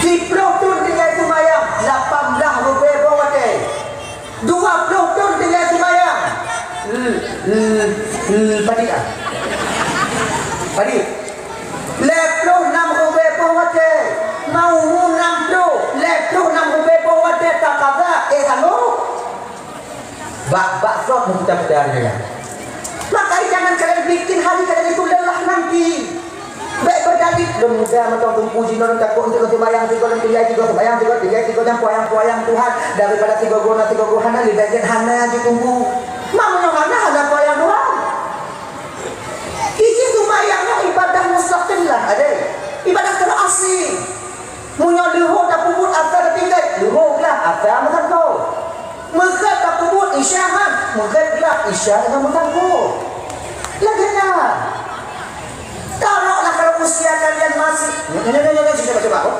Siploh thon tinggai seumayang, lapan blaih ribèe boh watèe. Dua ploh thon tinggai seumayang. L-, l-, l-, padit ah. Padit. Lhèe ploh nam ribèe boh watèe. Mau nam ploh, lhèe ploh nam ribèe boh watèe taqada. Eh, halo. Bak, bak sot meuputa-puta nyan. Maka jangan kalian bikin hari kalian itu lelah nanti. Bèk beudalil, lôn muda mantong teungku jinoe lôn takot untuk lôn seumayang sigoe, lôn tinggai sigoe, seumayang sigoe, tinggai sigoe, nyang puayang-puayang Tuhan. Daripada sigoe-goe na sigoe-goe hana, leubèh gèt hana jih teungku. Meunyoe hana, hana puayang Tuhan. Isi seumayang nyoe ibadah mustaqillah, adé. Ibadah terasing. Meunyoe leuhô tapeubuet asa tatinggai, leuhô glah asa meusangkot. Meukheun tapeubuet isya han, meukheun glah isya nyang meusangkot. Lagèe nyan. Taroklah kalau usia kalian masih, nyoe, nyoe, nyoe, nyoe, coba, coba, oh.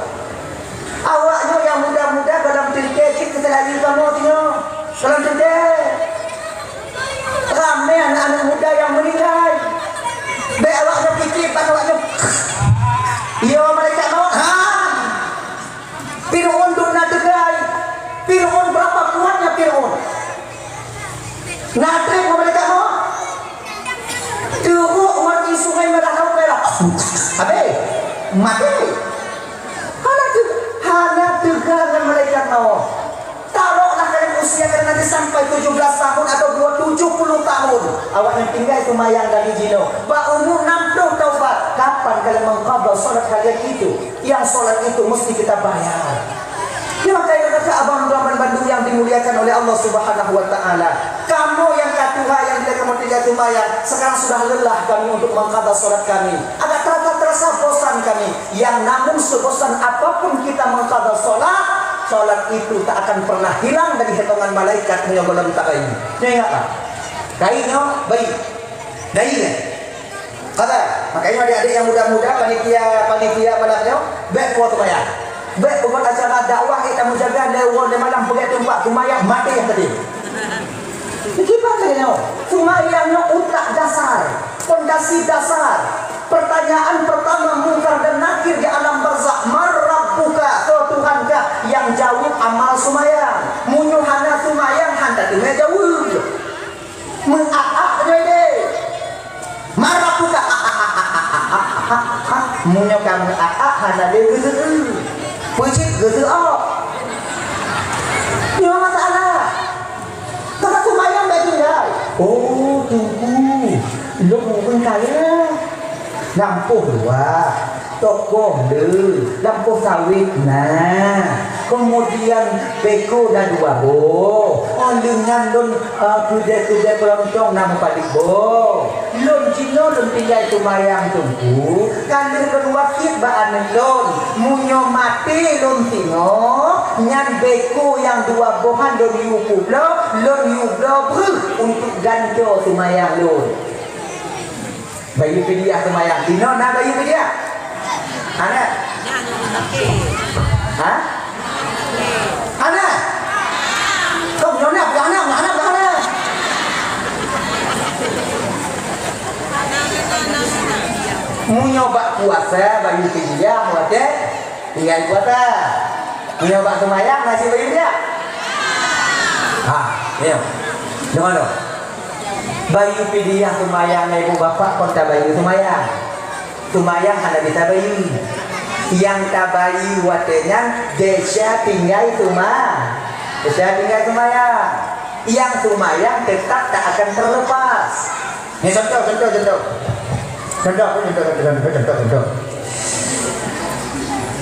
Awak nyoe nyang muda-muda dalam tingkée cit keuteulayu kamoe singoh. Dalam tingkée. Ramé aneuk-aneuk muda nyang meuninggai. Bèk awak nyoe pike ban awak nyoe. Yo, malaikat maut. Ha! Fir'aun dum na teugai. Fir'aun, berapa kuatnya Fir'aun? Na trép ngon malaikat maut. Teurok ngon di Sungai Merah, Laut Merah. Habéh. Maté. Hana teu-, hana teuga ngon malaikat maut. Taroklah kalian usia kalian nanti sampai tujuh belas tahun atau dua, tujuh puluh tahun. Awak nyan tinggai seumayang dari jinoe. Bak umur enam puluh taubat, kapan kalian mengqadha salat kalian itu? Yang salat itu mesti kita bayar. Ya, maka itu kata abang-abang bandum yang dimuliakan oleh Allah Subhanahu wa Taala. Kamoe nyang ka tuha nyang dilèe kamoe tinggai seumayang, sekarang sudah lelah kami untuk mengqadha salat kami. Agak terasa, terasa bosan kami. Yang namun sebosan apapun kita mengqadha salat, salat itu tak akan pernah hilang dari hitungan malaikat meunyoe gohlom tabayeue. Nyoe ingatlah. Kainyoe bayeue. Bayeue. Kata, makanya adik-adik yang muda-muda, panitia, panitia malam nyoe, bèk po seumayang. Bèk buat acara dakwah, eh, tamu jaga, lewat lima malam, peugah teumpat, seumayang, mati yang tadi. Kiban saja nyoe. Seumayang nyoe utak dasar, pondasi dasar. Pertanyaan pertama Mungkar dan Nakir di alam barzakh, "Man rabbuka?" Soe Tuhan kah? Nyang jaweueb amal seumayang. Meunyoe hana seumayang, hana teumè jaweueb. Meu'at-at nyoe deh. "Man rabbuka?" Meunyoe ka meu'at-at, hana lé geuseu'eu. Peue cit geuseu'ok. Nyoe masalah. Maka seumayang bèk tinggai. Oh, Teungku, lôn ureueng kaya. Lampôh luwah, toko le, lampôh sawét na. Keumudian beko na dua boh. Oh, leungan lôn, eh, keudè-keudè keulontong na meupadub boh. Lôn jinoe lôn tinggai seumayang Teungku, ka lheueh lôn wasiet bak aneuk lôn, meunyoe maté lôn singoh, nyan beko nyang dua boh nyan lôn yue peubloe, lôn yue bloe breuh untuk gantoe seumayang lôn. Bayeue fidyah seumayang. Sinoe na bayeue fidyah? Hana? Ha? Hana? Kok nyoe na, bukan hana, bukan hana, bukan hana. Meunyoe bak puasa, bayeue fidyah, watèe tinggai puasa. Meunyoe bak seumayang, na cit bayeue fidyah? Ha, nyoe. Deungoe lôn. Bayeue fidyah seumayang ngon ibu bapak kon tabayeue seumayang. Seumayang hana bisa bayeue. Nyang tabayeue watèe nyan desya tinggai seuma-, desya tinggai seumayang. Nyang seumayang teutap tak akan terlepas. Ni contoh, contoh, contoh. Contoh, contoh, contoh, contoh, contoh, contoh.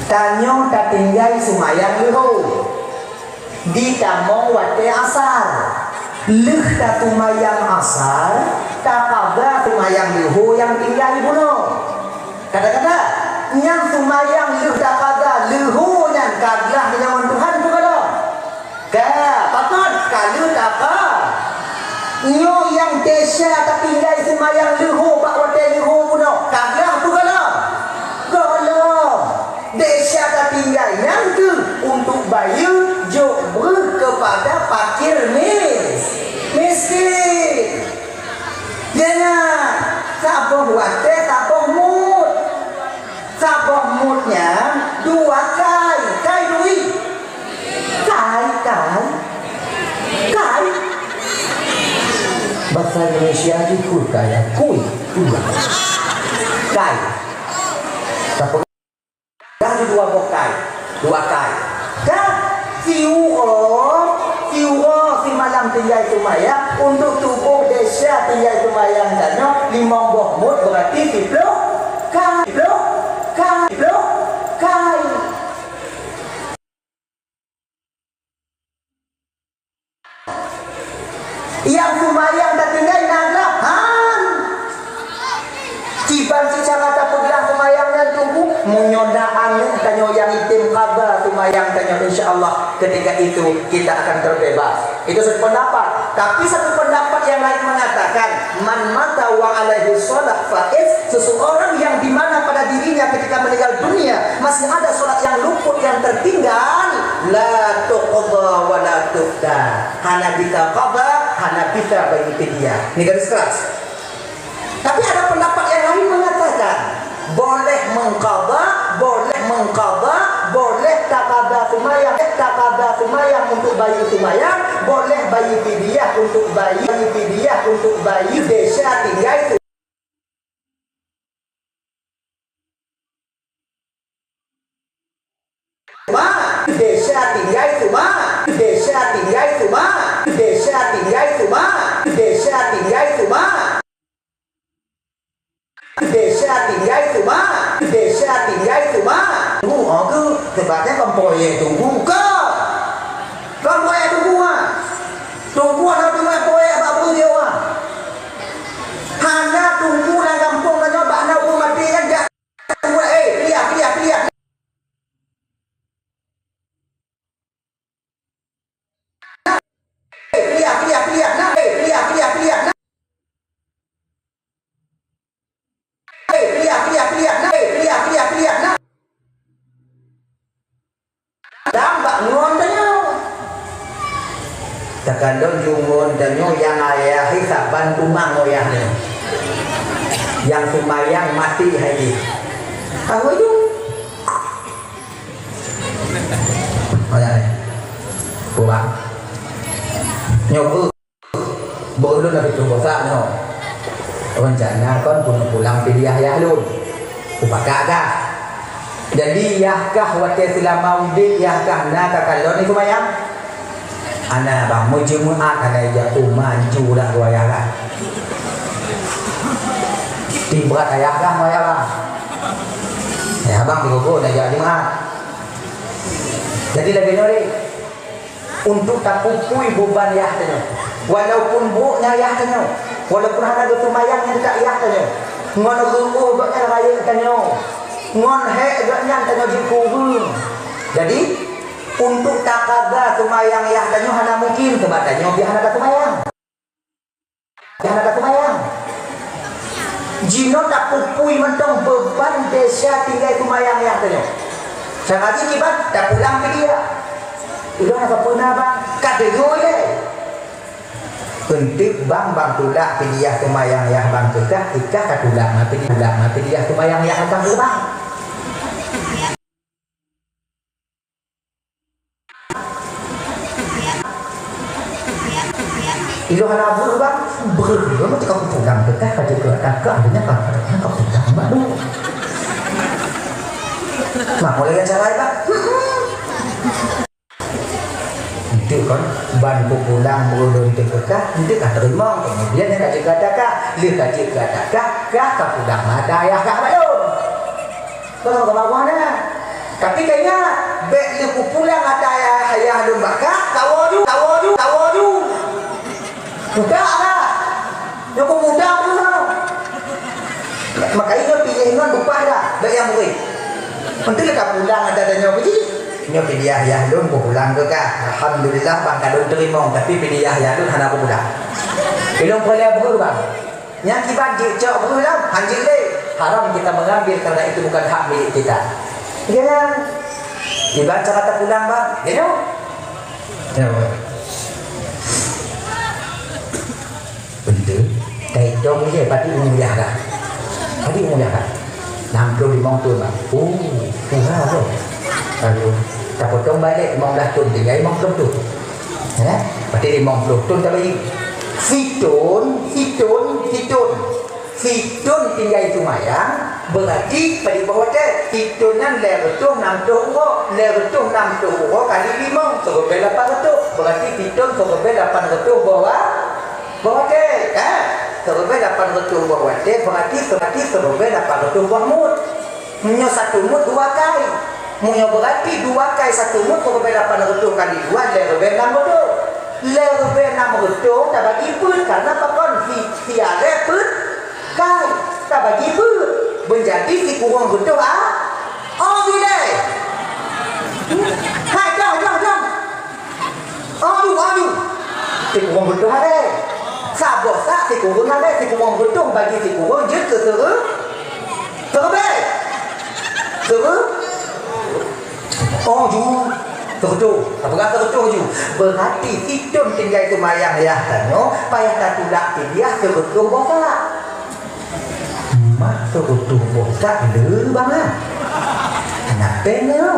Tanyoe tatinggai seumayang leuhô. Ditamong watèe asar. Lheueh taseumayang asar, taqadha seumayang leuhô nyang tinggai bunoe. Kadang-kadang, nyang seumayang lheueh taqadha leuhô nyan ka glah deungon Tuhan peue ka lom? Ka, pakon? Ka lheueh taqa-, nyoe nyang desya tatinggai seumayang leuhô bak watèe leuhô bunoe, ka glah peue ka lom? Gohlom. Desya tatinggai nyan keuh untuk bayeue jok breuh keupada fakir mis-, miskin. Nyan, saboh watèe, saboh mut. Saboh mut nyan dua kai, kai duit. Kai, kai. Kai. Bahasa Indonesia itu kai, kui. Kai. Tapi Ka dua boh kai, dua kai. Ka siuroe, siuroe simalam tinggai seumayang, untuk tuboh desya tinggai seumayang tanyoe limong boh mut, berarti siploh kai, siploh kai, siploh kai. Nyang seumayang tatinggai na glah han. Kiban cit cara tapeuglah seumayang nyan Teungku, meunyoe na aneuk tanyoe nyang item qadha seumayang tanyoe, insya Allah ketika itu kita akan terbebas. Itu satu pendapat. Tapi satu pendapat yang lain mengatakan, "Man mata wa alaihi shalah faiz," seseorang yang di mana pada dirinya ketika meninggal dunia masih ada salat yang luput, yang tertinggal, la tuqda wa la tuqda. Hana bisa qadha, hana bisa bayeue fidyah. Ni garis keras. Tapi ada pendapat yang lain mengatakan, boleh mengqadha, boleh mengqadha, boleh taqadha seumayang, taqadha seumayang untuk bayeue seumayang, boleh bayeue fidyah untuk bayeue, bayeue fidyah untuk bayeue desya tinggai Teuma, desya tinggai teuma, desya tinggai teuma, desya tinggai teuma, desya tinggai teuma. Desya tinggai teuma, desya tinggai teuma. Teungku, oh, ke, sebabnya kon po yèe teungku, kon. Kon po yèe teungku, ha. Teungku hana teuma po yèe bak peue jih, ha. Hana teungku lam gampông tanyoe bak na ureueng maté nyan jak. Eh, kuliah, kuliah, kuliah. Eh, kuliah, kuliah, kuliah. Nah, eh, kuliah, kuliah, kuliah. Nah. Tanyoe nyang ayah saban tumang ayah nyoe. Nyang seumayang maté hai jih. Tahu ju. Ayah ni. Pulang. Nyoe beu. Beu lôn habéh tunggu sak nyoe. Rencana kon pun pulang pidiah ayah lôn. Kupakat kah? Jadi, yah kah watée seulama udeb, yah kah na ka kalon seumayang? Hana bang, meujeumaat hana ijak uma ju dak dua yah kah. Tim brat ayah kah ngon ayah bang? Ayah bang tiga go na jak jeumaat. Jadi lagée nyoe deh. Untuk tapupui buban yah tanyoe. Walaupun brok nyan yah tanyoe, walaupun hana geuseumayang nyan teuka yah tanyoe, ngon reuôh gobnyan rayeuk tanyoe, ngon hék gobnyan tanyoe jikureueng. Jadi, untuk takaga seumayang yah tanyoe hana mungkin, sabab tanyoe pih hana taseumayang. Nyang hana taseumayang. Jinoe tapupui mantong beuban desya tinggai seumayang yah tanyoe. Cara jih kiban, tapulang pidiah. Ulôn hana peuna bang, ka deungoe lé. Eunteuk bang, bang tulak pidiah seumayang yah bang keu kah, ikah ka tulak ma pidiah, tulak ma pidiah seumayang yah bang keu bang. Ilôn hana breuh bang, breuh ilôn meutika kupulang teuka ka jeuet keu ata kah, akhirnya ka ka pulang bak lôn. Nah, mulai cara bang. Itu kan ban kupulang breuh lôn teuka, itu ka teurimong, kemudian ka jeuet keu ata kah, lheueh ka jeuet keu ata kah, kah ka pulang mata ayah kah bak lôn. Kau ka bawah na. Tapi kayaknya bèk lé kupulang ata ayah, ayah lôn bak kah, tawoe ju, tawoe ju, tawoe ju. Mudah lah. Nyoe pun mudah pun lah. Makanya piléh ngon bupah dah, bèk nyang murit. Meuntui ka pulang ata dan nyoe biji. Nyoe piléh ayah lôn kupulang keu kah. Alhamdulillah bang ka lôn teurimong, tapi piléh ayah lôn hana kupulang. Ilôn peureulèe beuh bang. Nyang kiban jeuet cok breuh lom, hanjeuet lé. Haram kita mengambil karena itu bukan hak milik kita. Jangan. Kiban cara tapulang bang. Ya, nyoe. Ya, bang. Betul. Taitong je, pati umur dah. Pati umur dah. Enam puluh lima tahun bang. Oh, tua tu. Lalu, tapotong balik lima belas tahun, tinggal lima puluh tahun. Ya? Berarti lima puluh tahun tak baik. Siton, siton, siton. Siton tinggai seumayang, berarti padum boh watèe? Siton nyan lhèe reutôh nam ploh uroe, lhèe reutôh nam ploh uroe kali lima, siribèe lapan reutôh. Berarti siton siribèe lapan reutôh boh wa-, boh watèe, kan? Siribèe lapan reutôh boh watèe, berarti, berarti siribèe lapan reutôh boh mut. Meunyoe satu mut dua kai. Meunyoe berarti dua kai satu mut, siribèe lapan reutôh kali dua, lhèe ribèe nam reutôh. Lhèe ribèe nam reutôh tabagi peuet, karena pakon si, si arèe peuet kai. Tabagi peuet. Beujadi sikureueng reutôh a-, oh, bilai. Hai, dong, dong, dong. Aduh, aduh. Sikureueng reutôh haré. Saboh sak sikureueng haré, sikureueng reutôh bagi sikureueng jeuet keu siribèe. Siribèe. Siribèe. Oh, ju. Siribèe. Tapeugah siribèe ju. Berarti siton tinggai seumayang yah tanyoe, payah tatulak pidiah siribèe boh sak. Mak siribèe boh sak le bangai. Kenapa nyoe?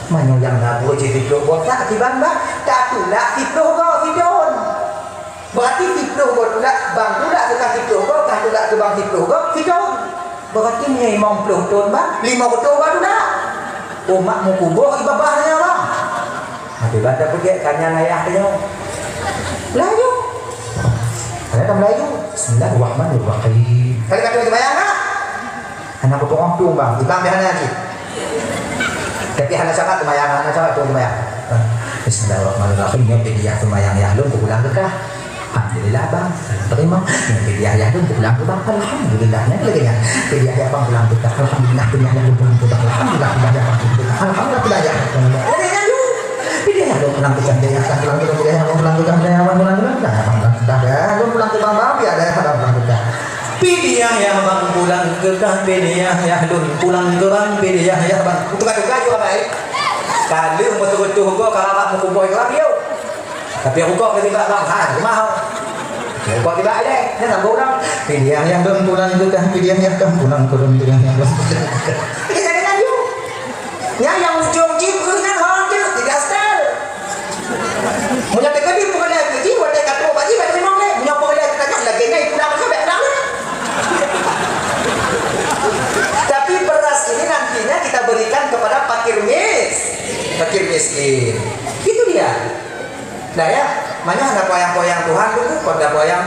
Meunyoe nyang na buet jih siploh boh sak kiban bang, tatulak siploh goe siton. Berarti siploh goe tulak, bang tulak keu kah siploh goe, kah tulak keu bang siploh goe siton. Berarti meunyoe limong ploh thon bang, limong reutôh goe tulak. Oh, mak meukuboh i babah nyoe bang. Tapi banda peugèt kanya ayah tanyoe. Laju. Ada kan laju. Bismillahirrahmanirrahim. Kali kata seumayang tak? Hana kutu'oh tueng bang, ibang bih hana cit. Tapi hana syarat seumayang, hana syarat tueng seumayang. Bismillahirrahmanirrahim. Nyoe pidiah seumayang yah lôn kupulang keu kah. Alhamdulillah bang, salam terima. Nyoe pidiah yah lôn kupulang keu bang. Alhamdulillah. Nyan lagèe nyan. Pidiah yah bang pulang keu kah. Alhamdulillah pidiah yah lôn pulang keu bang. Alhamdulillah pidiah yah bang pulang keu kah. Alhamdulillah pidiah yah. Lagèe nyan lôn. Pidiah yah lôn pulang keu kah. Pidiah yah bang pulang keu kah. Pidiah yah bang pulang keu kah. Pidiah yah bang pulang keu kah. Pidiah yah bang pulang keu kah, pidiah yah lôn pulang keu bang, pidiah yah bang. Tukar-tukar jua baik. Ka lheueh meututoh goe ka rabat meukuboh goe biyeu. Tapi rukok lagi bak bang, ha, rumah. Rukok tiba ada, dia sambung dah. Pilihan yang belum pulang itu kan, pilihan yang kan pulang, belum pilihan yang belum pulang. Kita dengar you. Yang, yang ujung jih, bukan hal je, tidak style. Punya teka di, bukan lagi jih, buat teka tu, bagi, bagi memang leh. Punya apa leh, kita kan lagi ni, pulang ke, pulang ke. Tapi beras ini nantinya kita berikan kepada fakir mis-, fakir miskin. Itu dia. Nah ya, makanya ada poyang-poyang Tuhan dulu, pada poyang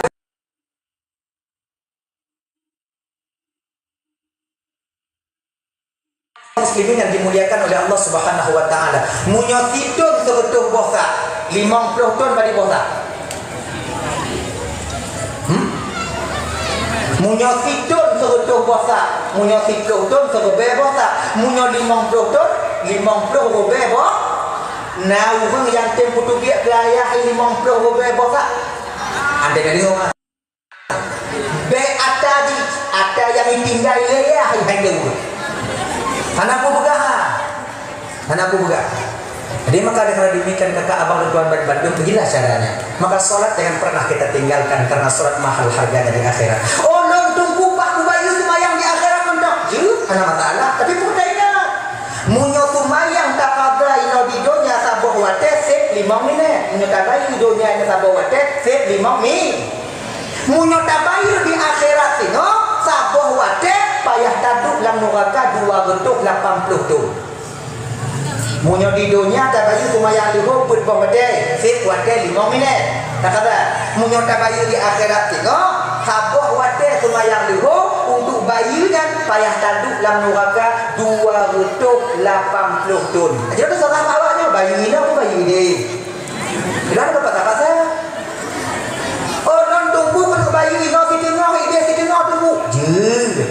muslimin yang dimuliakan oleh Allah Subhanahu wa taala. Meunyoe siton seureutôh boh sak, limong ploh ton bagi boh sak. Hmm? Meunyoe siton seureutôh boh sak, meunyoe siplôh ton seuribèe boh sak, meunyoe limong ploh ton, limong ploh ribèe boh. Na ureueng nyang tem peuteubiet keu ayah limong ploh ribèe boh sak. Andai ka deungoe. Bèk ata jih, ata nyang ditinggai lé ayah hai, hai deungoe. Hana kupeugah. Hana kupeugah. Jadi maka dengan demikian kakak abang dan tuan bandum, beginilah caranya. Maka salat jangan pernah kita tinggalkan karena salat mahal harganya di akhirat. Oh, lôn teungku bah kubayeue seumayang di akhirat mantong. Jeuet, hana masalah. Tapi peue taingat. Meunyoe seumayang taqadha inoe di donya saboh watèe sép limong minèt. Meunyoe tabayeue donya nyoe saboh watèe sép limong mi. Meunyoe tabayeue di akhirat sinoe saboh watèe payah taduek lam nuraka dua reutôh lapan ploh thon. Meunyoe di donya tabayeue seumayang luhô peuet boh watèe, sép watèe limong minèt. Taqadha, meunyoe tabayeue di akhirat sinoe, saboh watèe seumayang luhô untuk bayeue nyan payah taduek lam nuraka dua reutôh lapan ploh thon. Jadi, salah awaknyoe, bayeue inoe pun bayeue idéh. Kenapa dapat tak pasal? Oh, lôn teungku keuneuk bayeue inoe siteungoh, idéh siteungoh teungku. Jeuet.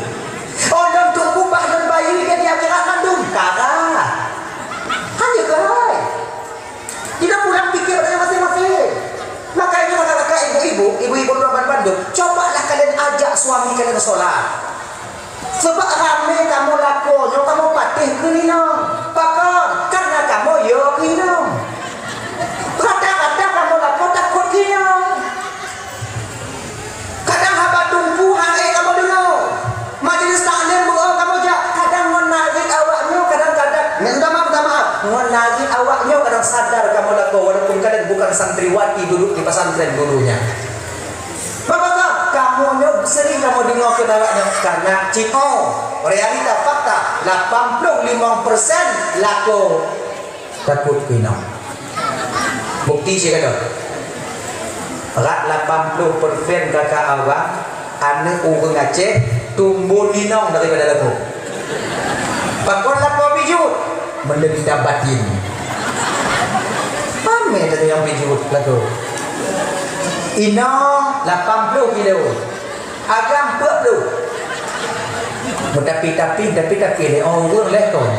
Oh, lôn teungku bah lôn bayeue idéh di akhirat mandum. Ka. Hana keuhai. Tidak pulang pikir dari masing-masing. Makanya kakak-kakak, ibu-ibu, ibu-ibu tuan bandum, cobalah kalian ajak suami kalian sholat. Sebab ramé kamoe lakoe nyoe kamoe patéh keu inong. Pakon? Karena kamoe yo keu inong. Rata-rata kamoe lakoe takot keu inong. Kadang haba teungku han ék kamoe deungoe. Majlis taklim beuo kamoe jak, kadang ngon narit awak nyoe, kadang-kadang, minta maaf, minta maaf, ngon narit awak nyoe kadang sadar kamoe lakoe, walaupun kalian bukan santriwati duduk di pesantren dulunya. Bapak, kamoe nyoe sering kamoe deungoe keu awak nyoe karena cit, oh, realita fakta, lapan puluh lima persen lakoe takot keu inong. Bukti sigoe. Rata lapan puluh persen kakak abang, aneuk ureueng Aceh tumbon inong daripada lakoe. Pakon lakoe bijut? Menderita batin. Ramé tanyoe nyang bijut lakoe. Inong lapan puluh kilo. Agam peuet ploh. Meutapi-tapi, tapi-tapi lé, oh, ureueng lé kon.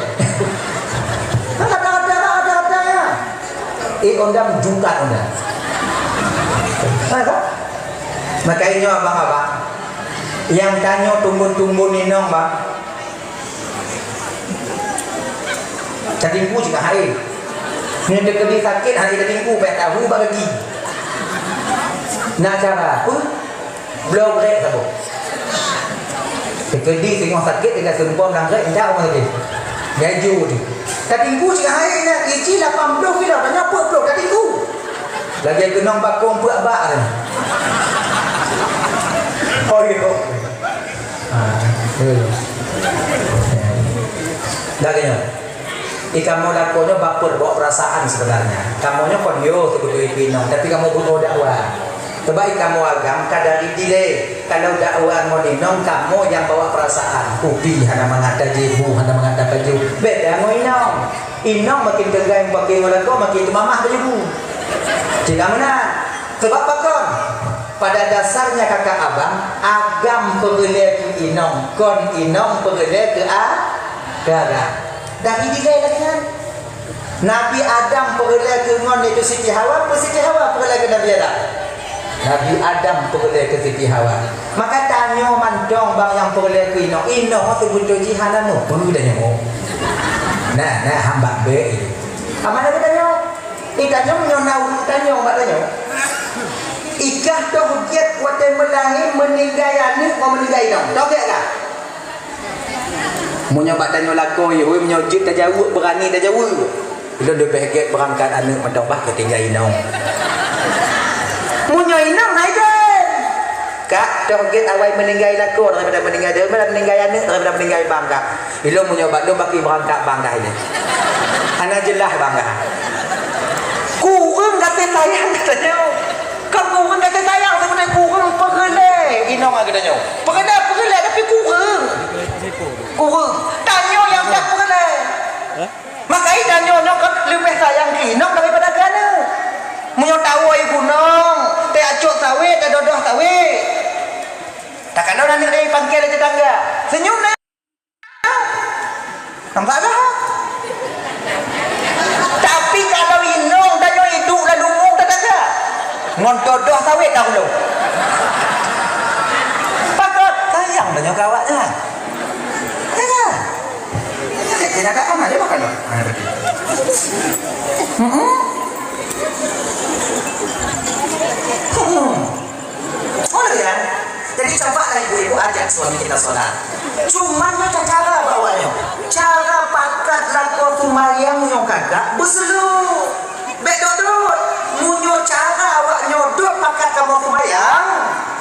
Kan ada, ada, ada, ada, ya. Eh, ondam jungkat ondam. Ha, kan? Makanya nyoe abang-abang, nyang tanyoe tumbon-tumbon inong, bang. Tatinggu cit hai. Nyoe teukeudi sakét hai tatinggu, bèk tahu bak gaki. Na cara, huh? Bloe brek saboh. Teukeudi singoh sakét, tinggai seumpom lam brek, indak rumah sakit. Gaju tu. Tatinggu cit hai na, iji lapan puluh kilo, tanya peuet ploh, tatinggu. Lagèe keunong bakong peuet bak tu. Oh, iya. Ha, iya, iya. Dah kenyang. Eh, kamoe lakoe nyoe baper bawa perasaan sebenarnya. Kamoe nyoe kon yo teubeutôi keu inong, tapi kamoe butuh dakwah. Sebab eh, kamoe agam ka dari dilèe. Kalau dakwah ngon inong, kamoe nyang bawa perasaan. Kupi hana mangat tajép, bu hana mangat tapajôh. Beda ngon inong. Inong makin teugai pakai ngon lakoe, makin teumamah baju bu. Cit meunan. Sebab pakon? Pada dasarnya kakak abang, agam peureulèe keu inong, kon inong peureulèe keu a-, keu agam. Dari dilèe lagèe nyan. Nabi Adam peureulèe keu ngon, yaitu Siti Hawa, peue Siti Hawa peureulèe keu Nabi Adam? Nabi Adam peureulèe keu Siti Hawa. Maka tanyoe mantong bang nyang peureulèe keu inong. Inong teubeutôi jih hana mupeue tanyoe. Nah, nah, hamba bèk. Amanah tanyoe. Di tanyoe nyoe na ureueng tanyoe bak tanyoe. Ikah toh gét watèe meulahé meuninggai aneuk ngon meuninggai inong. Toh gét kah? Meunyoe bak tanyoe lakoe, weh, meunyoe jeuet tajaweueb, beurani tajaweueb. Lôn leubeh gét beurangkat aneuk mantong bah keu tinggai inong. Meunyoe inong hai gét. Kak, toh gét awai meuninggai lakoe daripada meuninggai, daripada meuninggai aneuk, daripada meuninggai bang kak. Ilôn meunyoe bak lôn baki beurangkat bang kah ilôn. Hana jeulaih bang kah. Kureueng gaséh sayang geutanyoe. Kon kureueng gaséh sayang, sebenarnya kureueng peureulèe inong geutanyoe. Peureulèe, peureulèe tapi kureueng. Kureueng. Tanyoe nyang that peureulèe. Maka i tanyoe nyoe kan leubeh sayang keu inong daripada keu aneuk. Meunyoe tawoe i gunong, teuacok sawét, teudodoh sawét. Takalon aneuk dari pangke lé tetangga. Senyum na. Nampak dah? Tapi kalau inong tanyoe iduek lalu mung tetangga. Ngon dodoh sawét dah ulôn. Pakon sayang tanyoe keu awak nyan. Ya kan? Jadi, jadi ada amal dia makan. Hmm. Hmm. Oh ya. Jadi cobalah ibu-ibu ajak suami kita sholat. Cuman nyoe cara bawa nyoe. Cara pakat lakoe seumayang nyoe kakak beuseulut. Bèk dot-dot. Meunyoe cara awak nyoe dot pakat kamoe seumayang,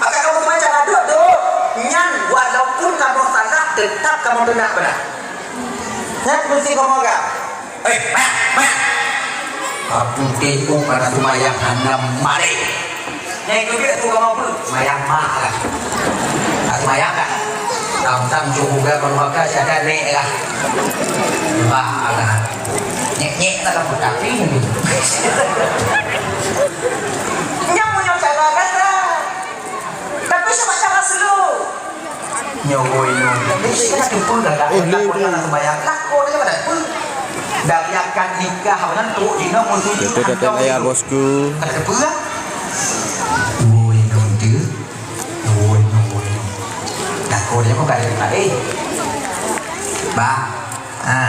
pakat kamoe seumayang cara dot-dot. Nyan walaupun kamoe salah tetap kamoe teunak beuna. Nyan meusti kamoe agam. Hei, mak, mak. Aku tengok kana seumayang hana malèe. Nyang keubiet tu kamoe peue? Seumayang mak lah. Tak seumayang kan? Tam-tam cukup gak meruaka syada nek lah. Mak lah. Nyek-nyek lah kamu tapi. Nyang punya cara kata. Tapi sama cara slow. Nyoe woi nyoe. Tapi saya kata pun dah dah. Oh, lé, lé. Sembahyang lah kau dia pada pun. Dari akad nikah mana tu ina musuh. Betul kata saya bosku. Ada apa? Woi nyoe dia. Woi nyoe woi. Dah kau dia kau kata eh. Bah. Ha.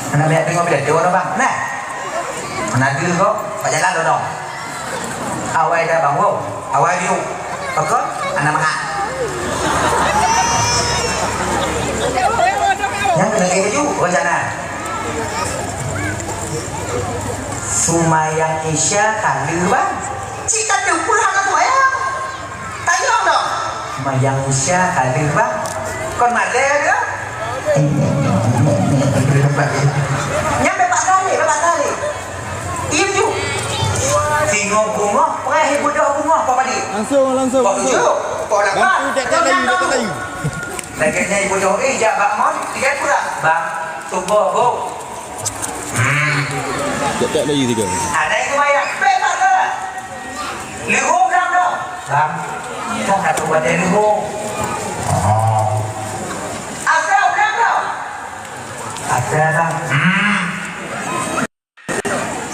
Hana bèk deungoe pidato droe, Bang. Nah. Hana deuh kok, bak jalan dodong. Awai dah, Bang, wo. Awai biru. Pakon? Hana mangat. Nyang keuneuk lagèe laju, rencana. Seumayang Isya ka lheueh, Bang. Cit ka teupeu hana seumayang. Tanyong dong. Mayang Isya ka lheueh, Bang. Kon malèe dia? Nyan bak kali, bak kali. Iya ju. Singoh bungoh, preh ibu doh bungoh, Pak Padi. Langsung, langsung, Pak langsung. Ujuk, Pak Dapat. Bantu tek-tek layu, tek-tek layu. Lagèe nyan ibu doh, eh, jak bak mon, tiga pula. Bang, tuboh, Bu. Hmm. Tek-tek layu tiga. Ada yang kebayang, bebas ke? Leuho blang dong. Bang, kan ka tubat dari leuho. Oh. Asa blang dong. Asa, Bang. Hmm.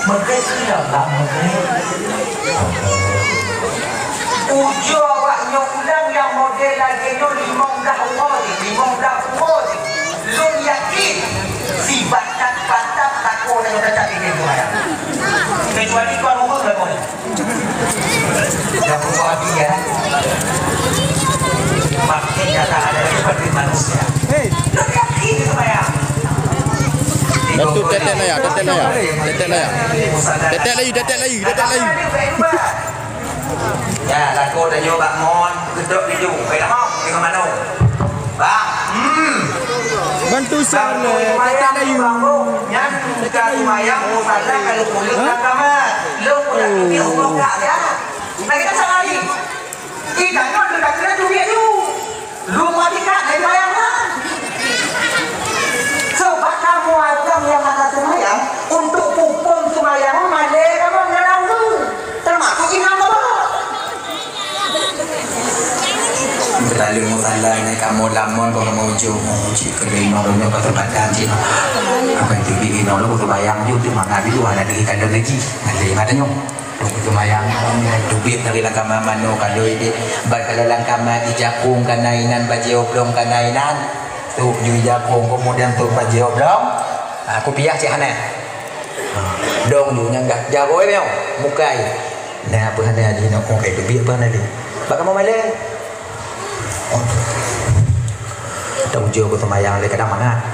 Meukeusila, Bang, meukeusila. Ujoe awak nyoe ulang nyang model lagèe nyoe limong blah uroe jih, limong blah uroe jih. Lôn yakin, si batat-batat lakoe nyoe teucak di pintoe raya. Kecuali tuan rumah lakoe nyoe. Dah pukul habis ya. Makin kata ada lagi manusia. Hei. Lebih yakin saya. Datuk, tetek naya, tetek naya. Tetek naya. Tetek layu, tetek layu, tetek layu. Ya, lakoe tanyoe bak mon, gedok laju. Baik dah mau, tengok mana. Bang, hmm. Bantu share le, tetek layu. Nyan bukan semayang, musala kalau kulit dah tamat. Lo punya duit Allah tak ada. Nah, kita salah ni. Ih, jangan lu tak kira duit lu. Lu mau dikak, naik bayar lah. Sebab kamu aja yang hana semayang, untuk pupung semayang, mana kamu ngerang lu. Termasuk imam apa? Terlalu musala ni kamu lamun kau mau jauh, mau cik kedai mau punya patah-patah cik. Apa yang tinggi ni, lo tu bayang je, tu mana dia, ada di kandang lagi. Ada yang katanya. Teumayang, teubiet dari lam kama manoe ka lheueh deh. Ban ka lheueh lam kama, di jakong ka na inan, bajèe oblong ka na inan. Trok ju jakong, kemudian trok bajèe oblong. Ha, kupiah cit hana. Dong ju nyang gak jaroe nyoe, mukai. Nah, apa hana jinoe, oh, kai teubiet apa hana lé. Bak kamoe malée. Tau jo ku seumayang lé kadang mangat.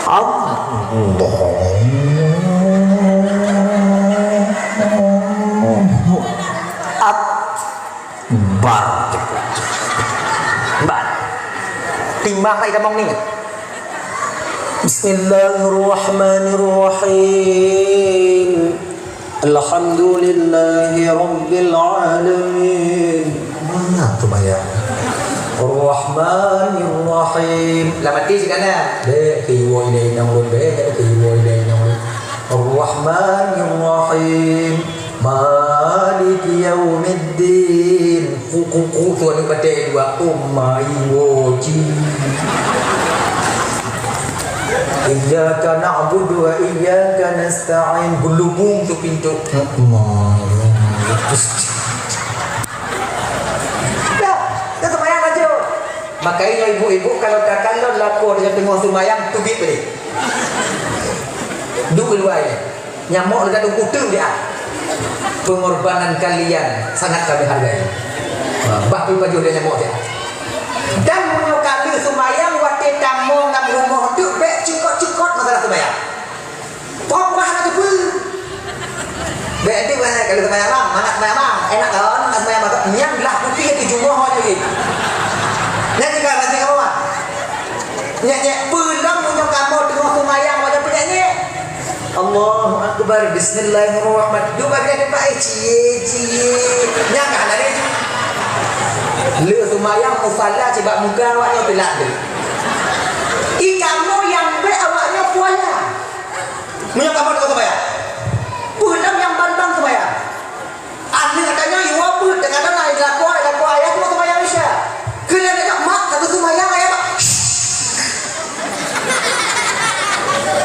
Allahu Akbar. Bar. Timbang hai tamong ni. Bismillahirrahmanirrahim. Alhamdulillahi rabbil alamin. Mana tu bayang? Rahmanirrahim. Lah mati si kanan. Bek ke iwo ina inong lun, bek ke iwo ina inong lun. Rahmanirrahim. Maliki yaumiddin. Ku, ku, ku, tu aneuk batée dua. Oh my woji. Iyyaka na'budu wa iyyaka nasta'in. Gelubung tu pintu. Allah. Dah, dah sembahyang lanjut. Makanya ibu-ibu kalau takalon lakoe di teungoh sembahyang, teubiet balik. Duek luwai. Nyamok leuka teungku teuk dia. Pengorbanan kalian sangat kami hargai. Ha, bah pih pajoh dia nyamok dia. Dan meunyoe ka lheueh seumayang, watée tamong lam rumoh teuk, bék cukot-cukot masalah seumayang. Pok wah hana teupeu. Bék di wah ka lheueh seumayang bang, mangat seumayang bang. Enak kan, mangat seumayang bang. Nyang glah putih itu jumoh aja gitu. Nyan juga nanti kamu mah. Nyek-nyek peulom meunyoe kamoe teungoh seumayang, watée peunyanyi. Allahu Akbar, Bismillahirrahmanirrahim. Dua belas tempat, eh, cie, cie. Nyang ka lari. Le seumayang musala cibak muka awak nyoe teulat deh. I kamoe nyang bék awak nyoe puasa. Meunyoe kamoe teungoh seumayang. Peulom nyang ban-ban seumayang. Aneuk tanyoe iwoe peuet, teuka na lakoe, lakoe ayah tu seumayang Isya. Keuneuk tanyong, "Mak, ka seumayang ayah, Mak?"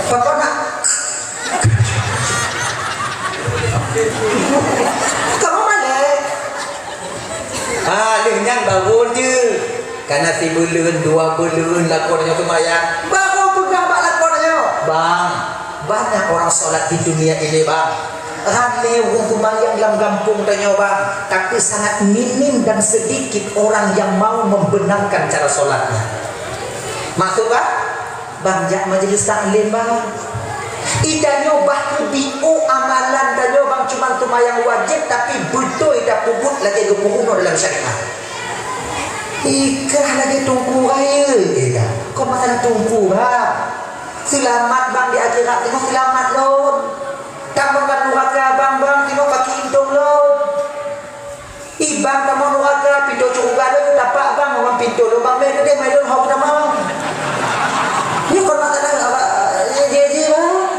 Pakon nak? Kamu malée. Ha, lheueh nyan baru je. Kana sibeuleuen, dua beuleuen lakoe tanyoe seumayang. Baru peugah bak lakoe tanyoe, "Bang, banyak orang sholat di dunia ini, Bang. Ramé ureuëng seumayang lam gampông tanyoe, Bang. Tapi sangat minim dan sedikit orang yang mau membenarkan cara sholatnya." Maksud, Bang? Bang jak majelis taklim, Bang. I tanyoe bah keubiôh amalan tanyoe, Bang, cuma seumayang wajéb, tapi beutôi tapeubuet lagée geupeurunoe dalam syariat. Ikah lagée teungku rayeuk, eh, dah. Kok masalah teungku, Bang? Seulamat, Bang, di akhirat teungoh seulamat lôn. Tamong lam nuraka, Bang, Bang, teungoh paki intong lôn. Ibang tamong nuraka, pintoe syeuruga lôn tapak, Bang, ngon pintoe lôn, Bang, mé keudeh, mé lôn hok tamong. Nyoe kon masalah, Bang, eh, jih-jih, Bang.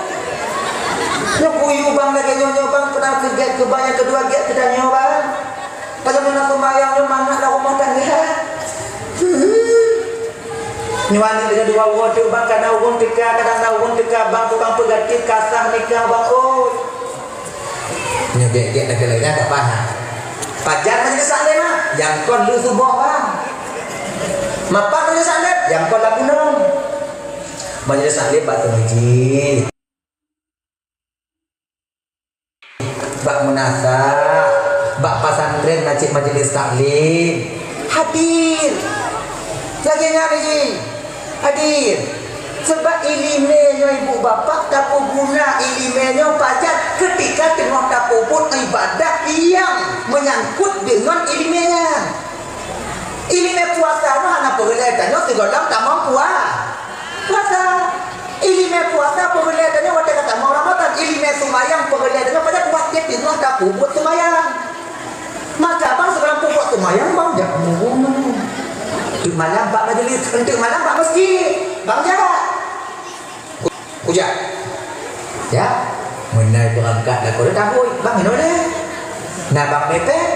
Nyoe kuyue, Bang, lagée nyoe, nyoe, Bang, peuna keu gét keu Bang, nyang keudua gét keu tanyoe, Bang. Bagaimana seumayang nyoe mangat lam rumoh tangga? Nyoe aneuk deungon dua uroe teuk, Bang, kadang ureuëng teuka, kadang na ureuëng teuka, Bang, tukang peugatéh kasah nikah, Bang, oi. Nyoe gét-gét lagée-lagée ka paham. Pajan majelis taklim, ah? Nyang kon lheueh suboh, Bang. Mapan majelis taklim, nyang kon lam gunong. Majelis taklim bak teumiji. Bak meunasah, bak pesantren na cit majelis taklim. Hadir. Lagée nyan jih. Hadir. Sebab iéleumé nyoe ibu bapak tapeuguna iéleumé nyoe pajan keutika teungoh tapeubuet iébadat nyang meunyangkot deungon iéleumé nyan. Iéleumé puasa nyoe hana peureulée tanyoe sigohlom tamong pua-, puasa. Iéleumé puasa peureulée tanyoe watée ka tamong Ramadhan. Iéleumé seumayang peureulée tanyoe pajan watée teungoh tapeubuet seumayang. Maka bang sigohlom peubuet seumayang bang jak meureunoe. Teuk malam bak majelis, teuk malam bak meuseujid. Bang jak. Kujak. Ya. Meunai beurangkat lakoe lôn tabui. Bang inoe lé. Na bang mepeng.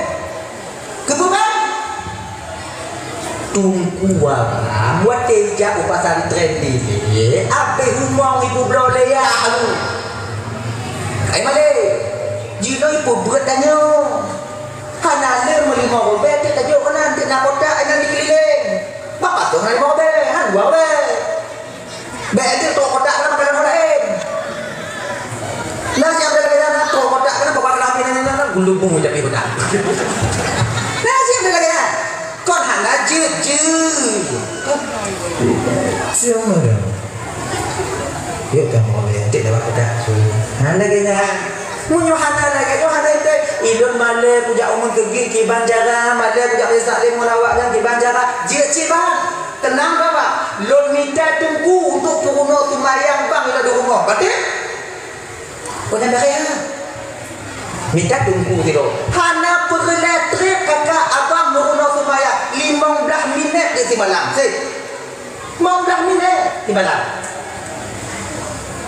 Keupeue bang? Teungku Abang, watée jak u pesantren dilée, abéh umong ibu bloe lé ya alu. Ai malée, jinoe ipeubeuet tanyoe. Hana lé meulimong ribée teuk tajok keunan, teuk na kotak inan dikeulileng. Bak pasoe na limong ribée, han dua ribée. Bék jeuet trok kotak lam makanan ureuëng laén. Lubu tapi bedak. Nah, siap dah lagèe nyan. Kon hana jeuet-jeuet. Siapa dah? Yuk, kamu boleh. Nanti lewat bedak tu. Nah, lagèe nyan. Meunyoe hana lagèe nyoe, hana itu. Ilôn malèe kujak umun keugik kiban cara, malèe kujak majelis taklim ngon awak nyan kiban cara. Jeuet cit, Bang. Teunang, Bang. Lôn mita teungku untuk peurunoe seumayang, Bang, ila di rumoh. Baté? Kon nyang bahaya. Mita teungku sidroe. Hana peureulèe trép kakak abang meurunoe seumayang limong blaih minèt di simalam. Sip. Limong blaih minèt simalam.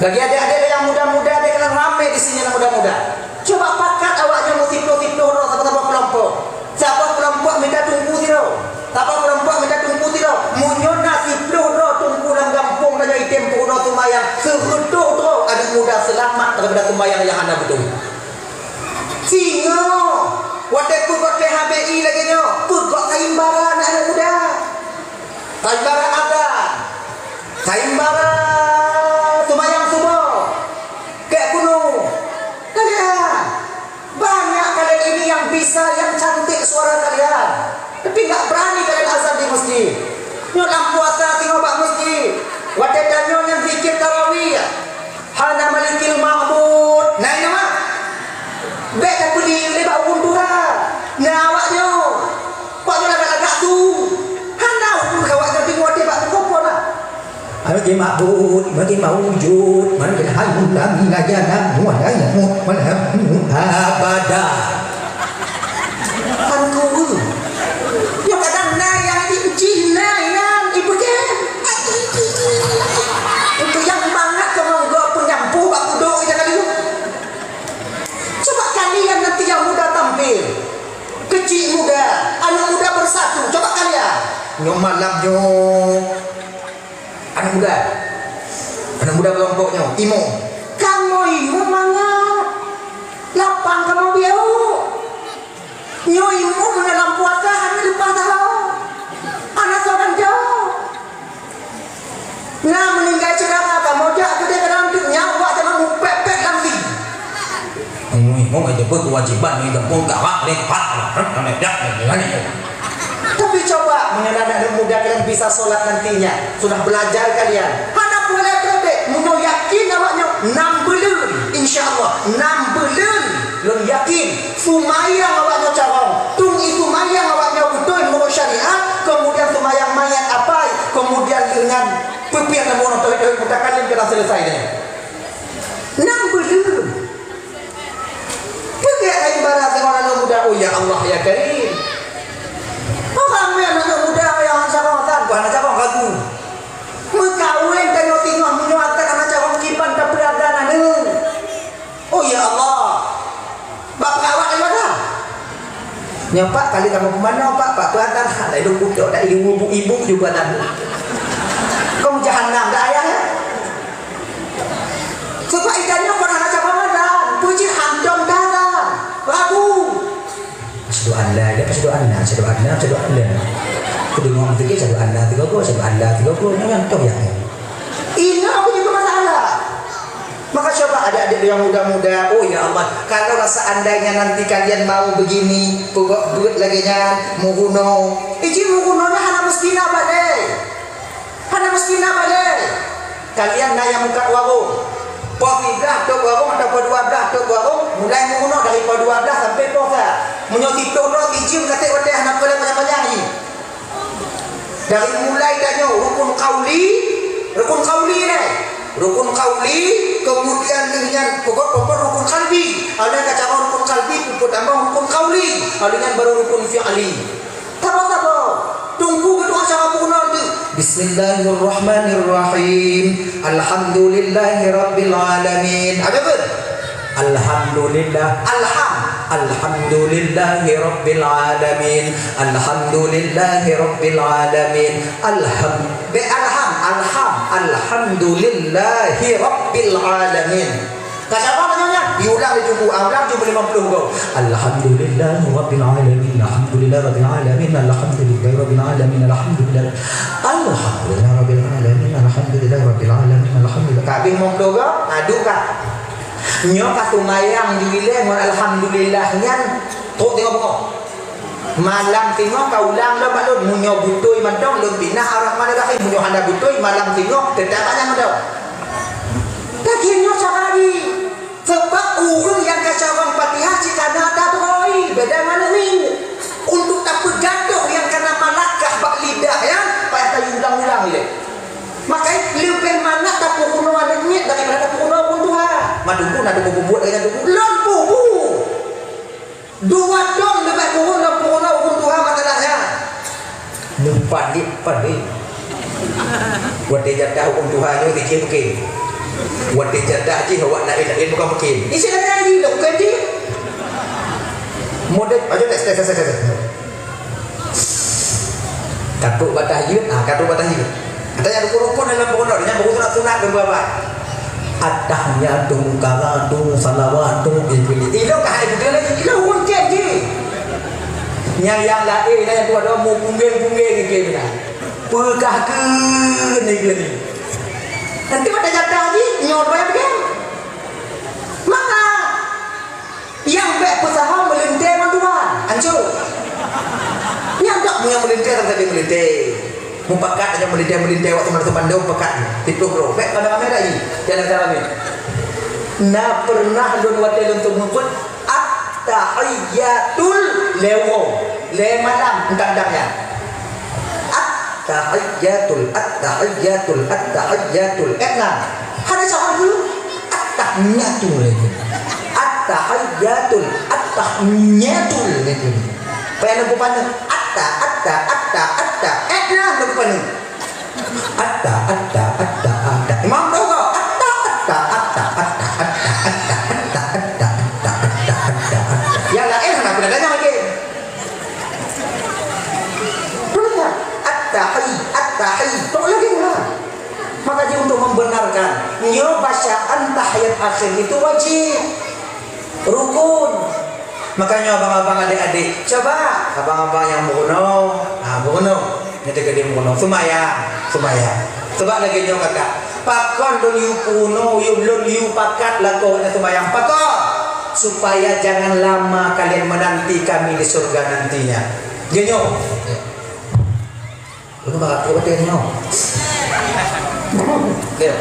Bagi adék-adék nyang muda-muda, adék kalian ramé di sini nyang muda-muda. Coba pakat awak nyan meusiplôh-siplôh droe saboh-saboh keulompok. Saboh keulompok mita teungku sidroe. Saboh keulompok mita teungku sidroe. Meunyoe na siplôh droe teungku lam gampông tanyoe item peurunoe seumayang, seureutôh droe aneuk muda seulamat daripada seumayang nyang hana beutôi. Singoh, watèe peugöt P H B I lagèe nyoe, peugöt sayembara aneuk muda. Sayembara azan. Sayembara seumayang suboh. Kèk keunoe. Kalian. Banyak kalian ini yang bisa, yang cantik suara kalian. Tapi nggak berani kalian azan di masjid. Nyoe lam puasa singoh bak masjid. Watèe tanyoe nyang zikir tarawih. Hana malikil ma'bud. Nah, ini mah. Bèk tapeuli lé bak ureueng tuha. Nah, awak nyoe. Awak nyoe lagak-lagak su. Hana ureueng kawak nyoe deungoe bak mikrofon lah. Malikil ma'bud, malikil mawjud, malikil hayyul ladzi la yanamu wa la yamutu wa la yamutu abada. Kan kubu. Nyoe kadang na nyang di Cina nyan ipeugah. Itu nyang mangat keu monggo peunyampôh bak kudok jangan dulu. Coba kalian nanti yang muda tampil. Kecil muda, anak muda bersatu. Coba kalian. Nyoe malam nyoe. Anak muda. Anak muda kelompok nyoe. Imum. Kamoe imum mangat. Lapang kamoe bieu. Nyoe imum dalam puasa hana leupah tahu. Anak seorang jauh. Na meuninggai syedara kamoe jak keudeh kadang teuk nyan awak jangan mupèk-pèk lam si. Imum, imum aja kewajiban ni gampông kawak lé pat. Tapi coba meunyoe anak muda kalian bisa sholat nantinya, sudah belajar kalian. Hana peureulèe trép, meunyoe yakin awak nyoe nam buleuen, insya Allah nam buleuen lôn yakin. Seumayang awak nyoe carông, tung i seumayang awak nyoe beutôi meunurot syariat, kemudian seumayang manyét apai, kemudian deungon peue-peue nyang bunoe tauhid-tauhid mutakalim ka seuleusoe nyan. Nam buleuen. Peugah laén bara singoh aneuk muda, oh ya Allah ya Karim. Oh ramé aneuk muda nyang hana carông azan, hana carông lagu. Meukawen tanyoe singoh meunyoe azan hana carông kiban tapeue azan aneuk. Oh ya Allah. Bak perawat laju ada. Nyoe Pak, kali kamoe keumanö Pak, Pak peue azan? Hana ilôn kutok, dak ilôn ibu-ibu juga azan. Kong jahanam dak ayah ya? Sebab itanyoe kon hana sapa azan, peue cit hantom dah azan. Lagu. Asyhadu an la ilaha, asyhadu anna, asyhadu anna, asyhadu anna. Kudeungoe meusikik asyhadu an la tiga go, asyhadu an la tiga go, nyan toh ya. Inoe aku juga masalah. Maka coba adik-adik yang muda-muda, oh ya Allah, kalau seandainya nanti kalian mau begini, peugot buet lagèe nyan, meurunoe. Iji meurunoe nyan hana meusti na balèe. Hana meusti na balèe. Kalian na nyang mukat warong. Poh siblaih tôp warong atau poh dua blaih tôp warong, mulai meurunoe dari poh dua blaih sampai poh sa. Meunyoe sitoh droe sijeuem ka trép watèe hana peue lé panyang-panyang jih. Dari mulai tanyoe rukun qauli, rukun qauli nyan. Rukun qauli, kemudian lheueh nyan peugot-peugot rukun qalbi. Alèh ka carông rukun qalbi, peutamong rukun qauli. Alèh nyan baru rukun fi'li. Saboh-saboh. Tunggu keu doa cara peurunoe teuh. Bismillahirrahmanirrahim. Alhamdulillahirabbil alamin. Ada pun? Alhamdulillah. Alham. Alhamdulillahirabbil alamin. Alhamdulillahirabbil alamin. Alham. Be alham. Alham. Alhamdulillahirabbil alamin. Ka sabar nyoe nyan. Diulang laju, ah, ulang laju limong ploh go. Alhamdulillahirabbil alamin. Alhamdulillahirabbil alamin. Alhamdulillahirabbil alamin. Alhamdulillah. Alhamdulillahirabbil alamin. Alhamdulillahirabbil alamin. Alhamdulillah. Ka habéh limong ploh go, adu ka. Nyoe ka seumayang di ilée ngon alhamdulillah nyan, trok teungoh beungoh. Malam teungoh ka ulang lom bak lôn, meunyoe beutôi mantong lôn pinah Ar-Rahmanir Rahim, meunyoe hana beutôi malam teungoh teutap anyang mantong. Lagée nyoe cara jih. Sabab ureuëng nyang ka carông Fatihah cit ka na ata droe, beda ngon ureuëng. Untuk tapeugadôh nyang ka na malakah bak lidah nyan, payah tayue ulang-ulang ilée. Maka leubeh mangat tapeurunoe aneuëk miet daripada tapeurunoe ureuëng tuha. Madum na tapeubuet lagée nyan, lôn peubuet. Dua thon leubeh kureueng lôn peurunoe ureuëng tuha masalah nyan. Meupadik-padik. Watée jadah ureuëng tuha nyoe jih bukan. Watée jadah jih awak laén-laén bukan bukan. Isi lagée ni lôn bukan jih. Model aja tes tes tes tes. Ka trok bak tahiyat, ha, ka trok bak tahiyat. Ata nyang rukun-rukun dalam peurunoe, nyang rukun sunat-sunat beubah-bah. At-tahiyatu mubarakatu salawatu ibu. Ilo ka hai beutôi lagi, ilo rukun cek je. Nyang, nyang laén, nyang dua-dua mu punggeng-punggeng ke bina. Peugah keu ni, keu ni. Nanti pada jatah lagi, nyoe dua yang pegang. Maka Nyang bék peusahoe meulintée ngon Tuhan, ancô. Nyang dok meunyoe meulintée, sabe meulintée. Mupakat aja meulintée-meulintée waktu malam Sabtu pakat. Tipu bro. Bék ramé-ramé lagi. Jangan ramé. Na pernah lôn watée lôn teumeubuet at-tahiyyatul lewong. Lé malam entang-entang nyan. At-tahiyyatul, at-tahiyyatul, at-tahiyyatul. Eh, nah. Hana soal dulu. At-tahiyyatul. At-tahiyyatul, at-tahiyyatul. Payah lagu mana? Atta, atta, atta, atta. Eh, nah, lagu mana? Atta, atta, atta, atta. Imam Dogo. Atta, atta, atta, atta, atta. Yang lain hana pernah dengar lagi. Betul tak? At-tahi, at-tahi. Tak lagi lah. Maka dia untuk membenarkan, nyoe bacaan tahiyat akhir itu wajib. Rukun. Makanya abang-abang, adik-adik, coba abang-abang yang bunoe, ha, bunoe. Nyoe teuka di bunoe. Seumayang, seumayang. Sebab lagée nyoe kakak. Pakon lôn yue peurunoe, yue lôn yue pakat lakoe nyan seumayang. Pakon? Supaya jangan lama kalian menanti kami di surga nantinya. Nyoe, nyoe. Lalu bak aku baca nyoe. Ya.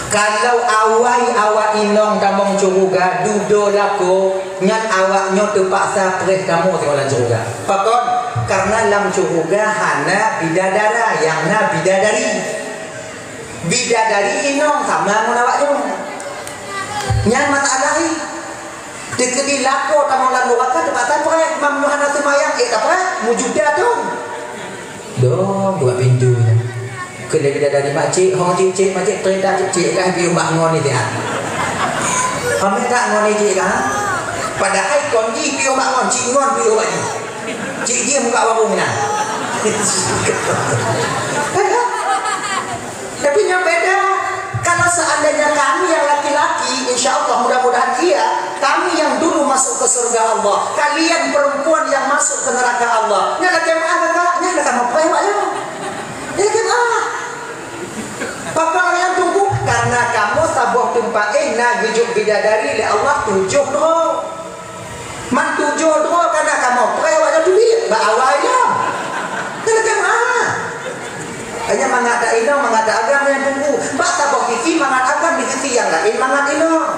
Kalau awai awak inong tamong syeuruga dudoe lakoe, nyan awak nyoe teupaksa preh kamoe singoh lam syeuruga. Pakon? Karena lam syeuruga hana bidadara, nyang na bidadari. Bidadari inong sama ngon awak nyoe. Nyan masalah jih. Teukeudi lakoe tamong lam nuraka teupaksa preh, mam nyoe hana seumayang, eh, tapreh, mujud dah tu. Dong, buka pintu nyan. Keu lé bidadari, "Makcik, ho cik, cik, makcik, preh dah cik, cik kah piôh bak ngon ni dah." Kami tak ngon ni cik kah? Padahai kon jih piôh bak ngon, cik ngon piôh bak jih. Cik jih muka warung nyan. Tapi nyoe beda. Kalau seandainya kami yang laki-laki, insya Allah, mudah-mudahan iya, kami yang dulu masuk ke surga Allah, kalian perempuan yang masuk ke neraka Allah. Nyan lakée meu'ah kakak, nyan lakée meu'ah, Pak, ya. Nyan lakée meu'ah. Pakon nyang tunggu, karena kamoe saboh teumpat, eh, na geujok bidadari lé Allah tujoh droe. Man tujoh droe ka na kamoe preh awak nyan teubiet bak awai nyan. Keuneukeuh meu'ah. Hanya mangat dak inong, mangat dak agam nyang tunggu. Bak saboh sisi mangat agam, di sisi nyang laén mangat inong.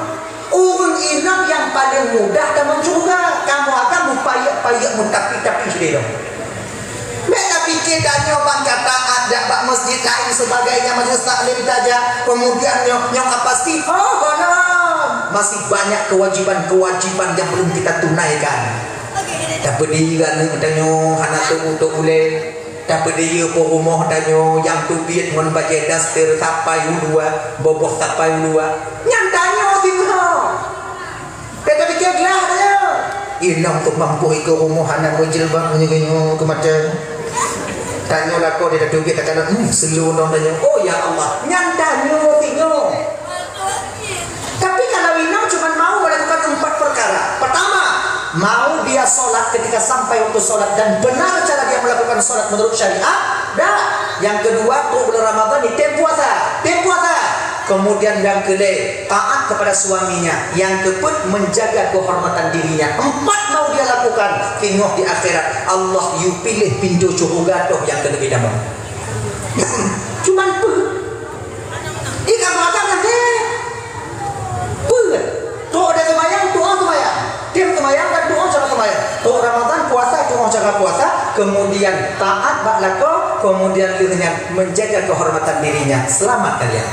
Ureuëng inong nyang paleng mudah tamong syeuruga. Kamoe agam mupayek-payek, mutapi-tapi sidéh lom. Bék tapike tanyoe ban ka taát jak bak masjid laén sebagainya, majelis taklim tajak, kemudian nyoe, nyoe ka pasti, oh, gohlom. Masih banyak kewajiban-kewajiban yang belum kita tunaikan. Tapeudiri aneuëk tanyoe hana teuku teuulée. Tapeudiri peurumoh tanyoe nyang teubiet ngon bajée daster sapai u luwa, boboh sapai u luwa. Nyan tanyoe singoh. Beda pikir glah dah ya. Inong tu mampu ikut rumoh anak mujilbab nyoe keu mata. Tanyoe lakoe dia tu kita kena, hmm, selu dong tanyoe. Oh ya Allah, nyan tanyoe singoh. Tapi kalau inong cuma mau melakukan empat perkara. Pertama, mau dia sholat ketika sampai waktu sholat dan benar cara dia melakukan sholat menurut syariat. Dah. Yang kedua, tu bulan Ramadan ni tem puasa. Tem puasa. Kemudian yang kelima, taat kepada suaminya. Yang keempat, menjaga kehormatan dirinya. Empat mau dia lakukan, teungoh di akhirat Allah yue piléh pintoe syeuruga toh nyang keuneuk itamong. Cuman peue? Ih, ka meuakan kan, eh? Peue? Trok ada seumayang, tu'oh seumayang. Tiep seumayang dan tu'oh cara seumayang. Trok Ramadan, puasa, tu'oh cara puasa. Kemudian taat bak lakoe, kemudian lheueh nyan menjaga kehormatan dirinya. Selamat kalian.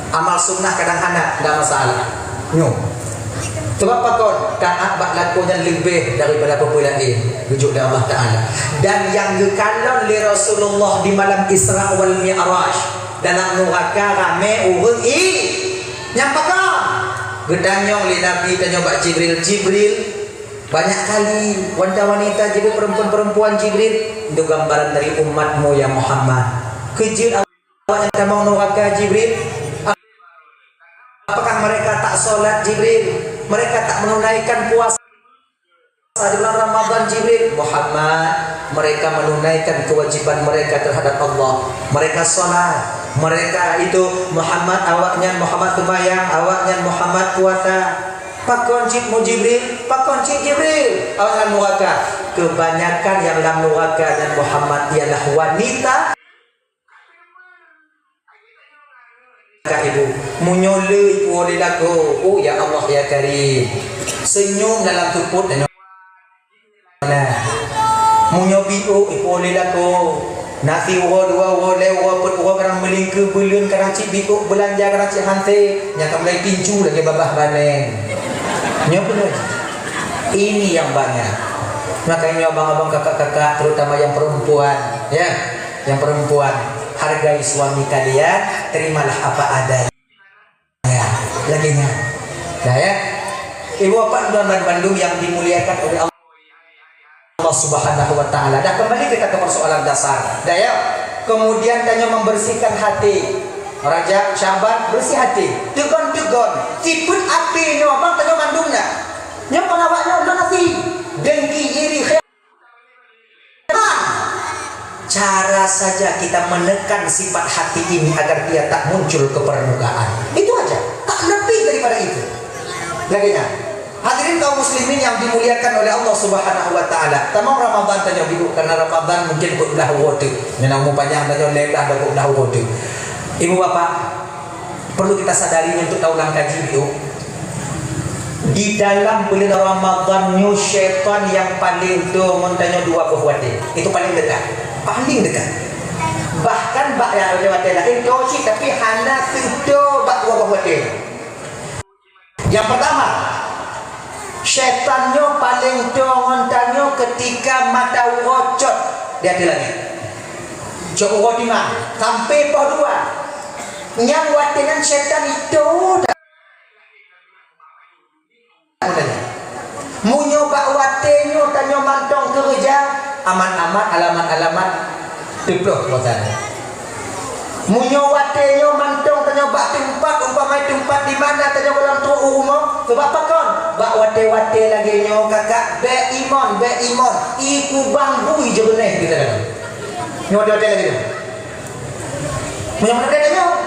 Amal sunnah kadang hana, ndak masalah. Nyoe. Sebab pakon? Taat bak lakoe nyan leubeh daripada peue-peue laén, geujok lé Allah Taala. Dan nyang geukalon lé Rasulullah di malam Isra wal Mi'raj, dalam nuraka ramé ureuëng i-, nyang pakon? Geutanyong lé Nabi, tanyong bak Jibril, "Jibril, banyak kali wanita-wanita Jibril, perempuan-perempuan Jibril, itu gambaran dari umatmu ya Muhammad. Keujeuet awaknyan tamong nuraka Jibril? Apakah mereka tak sholat Jibril? Mereka tak menunaikan puasa di bulan Ramadan Jibril?" "Muhammad, mereka menunaikan kewajiban mereka terhadap Allah. Mereka sholat. Mereka itu Muhammad awaknyan, Muhammad seumayang, awaknyan Muhammad puasa." "Pakon cit mu Jibril? Pakon cit Jibril?" "Awaknyan nuraka." "Kebanyakan yang dalam nuraka nyan Muhammad ialah wanita." Ka ibu, meunyoe le ipuwoe lé lakoe, oh ya Allah ya Karim, seunyum dalam seupôt dan nah. Meunyoe biôk ipuwoe lé lakoe, nasi uroe, dua uroe, lhèe uroe, peuet uroe, kadang meulingkeu buleuen, kadang cit biôk beulanja, kadang cit han sép, nyang ka mulai tincu lagèe babah baneng. Nyoe beuneu. Ini yang banyak. Makanya abang-abang, kakak-kakak, terutama yang perempuan, ya. Yang perempuan, hargai suami kalian, terimalah apa adanya. Lagi nyan. Dah ya. Ibu bapak dan bandum yang dimuliakan oleh Allah Subhanahu wa taala. Dah, kembali kita ke persoalan dasar. Dah ya. Kemudian tanyoe membersihkan hati. Rajab, Syaban, bersih hati. Tegon-tegon. Sipeuet até nyoe abang tanyoe mandum na. Nyoe pengawa nyoe lôn nasi. Dengki, iri, Cara saja kita menekan sifat hati ini agar dia tak muncul ke permukaan. Itu aja. Tak lebih daripada itu. Lagi nyan. Hadirin kaum muslimin yang dimuliakan oleh Allah Subhanahu wa taala. Tamong Ramadan tanyoe biôk, karena Ramadan mungkin peuet blah uroe teuk. Nyang umu panyang tanyoe lhèe blah, dua peuet blah uroe teuk. Ibu bapak, perlu kita sadari untuk tahu lam kaji biôk. Di dalam bulan Ramadan nyoe syaitan nyang paling toe ngon tanyoe dua boh watèe. Itu paling dekat. Paling dekat. Bahkan bak nyang watèe-watèe laén toe cit, tapi hana teutoe bak dua boh watèe. Nyang pertama, syaitan nyoe paling toe ngon tanyoe ketika mata uroe cot di ateueh langèt. Cot uroe timang sampai poh dua. Nyang watèe nyan syaitan itoe. Meunyoe bak watèe nyoe tanyoe mantong keureuja, amat-amat, alamat-alamat, teuploh kuasa nyoe. Meunyoe watèe nyoe mantong tanyoe bak teumpat, umpama teumpat di mana tanyoe goh lom trok u rumoh, sabab pakon? Bak watèe-watèe lagèe nyoe kakak, bèk imon, bèk imon, i kubang bui jeureunèh geutanyoe. Nyoe watèe-watèe lagèe nyoe. Meunyoe watèe nyoe,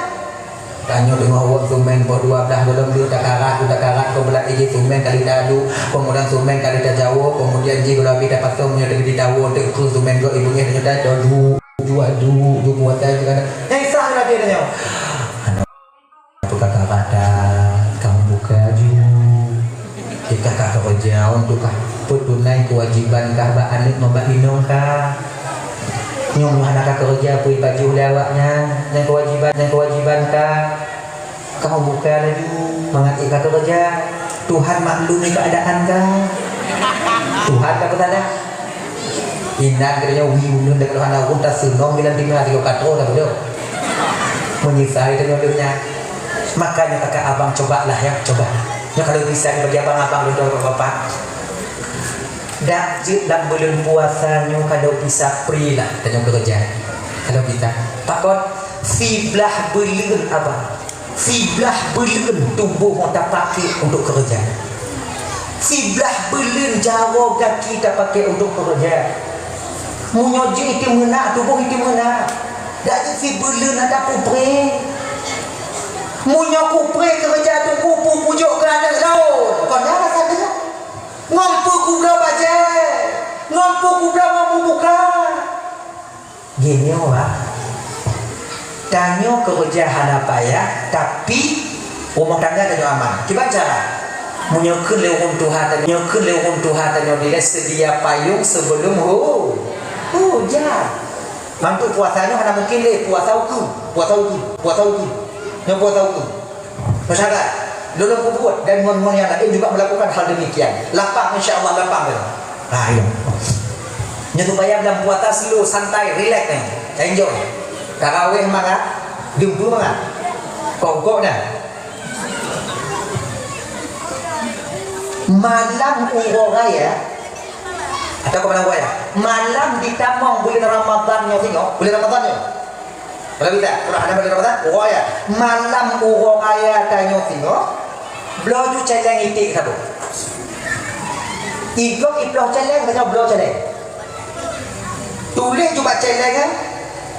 tanyoe teungoh woe seumén poh dua blah goh lom lheueh takarat, takarat, keu beulat ijih seumén kali tadu, keumudian seumén kali tajawoe, keumudian jih goh lom abéh tapasong meunyoe teuk ditawoe, teuk keu seumén goh ibeungéh tanyoe dah, dah du, dua du, du puasa jih kana. Nyang sah lagèe tanyoe. Peue kata-kata, kamu buka ju. Jika kah keureuja untuk kah peutunai keuwajiban kah bak aneuk ngon bak inong kah. Nyoe hana kah keureuja peue pajoh lé awaknyan, nyang keuwajiban, nyang keuwajiban kah. Kamu buka laju, mangat ék kah keureuja. Tuhan maklumi keuadaan kah. Tuhan ka peusalah. Inan geutanyoe wie uneun dan kalau hana ureueng taseunong bilang tinggai tiga kato dah beudôh. Meunyeusai tanyoe leuh nyan. Makanya kakak abang cobalah ya, coba. Nyoe kalau bisa bagi abang-abang dan bapak-bapak. Dak jeuet lam buleuen puasa nyoe kalau bisa free lah tanyoe keureuja. Kalau bisa. Pakon siblah buleuen abang. Siblah buleuen tuboh nyoe tapaké untuk keureuja. Siblah buleuen jaroe gaki tapaké untuk keureuja. Meunyoe jih itu meunak, tuboh itu meunak. Dak jih sibuleuen ada pupré. Meunyoe kupreh keureuja teungku, peue kujok keu aneuk lôn, kon nyan rasa deungon. Ngon peue kubloe bajèe, ngon peue kubloe ngon mubuka. Geutanyoe, bah. Tanyoe keureuja hana payah, tapi rumoh tangga tanyoe aman. Kiban cara? Meunyoe kheun lé ureueng tuha tanyoe, meunyoe kheun lé ureueng tuha tanyoe dilèe seudia payong seubeulom hu-, hujan. Mantu puasa nyoe hana mungkin lé puasa ukeue, puasa ukeue, puasa ukeue. Nyoe puasa ukeue. Masyarakat, lôn peubuet dan ngon-ngon nyang laén juga melakukan hal demikian. Lapang, insya Allah lapang lé. Nah, iya. Nyoe supaya bulan puasa slow, santai, relax nyoe. Enjoy. Tarawih mangat, dumpeue mangat. Kok-kok dah. Malam uroe raya, atawa malam uroe raya, malam ditamong bulan Ramadan nyoe singoh, bulan Ramadan nyoe. Kalau bisa, kalau ada bulan Ramadan, uroe raya. Malam uroe raya tanyoe singoh, bloe ju céléng iték saboh. Igob iploh céléng, tanyoe bloe céléng. Tuléh ju bak céléng nyan,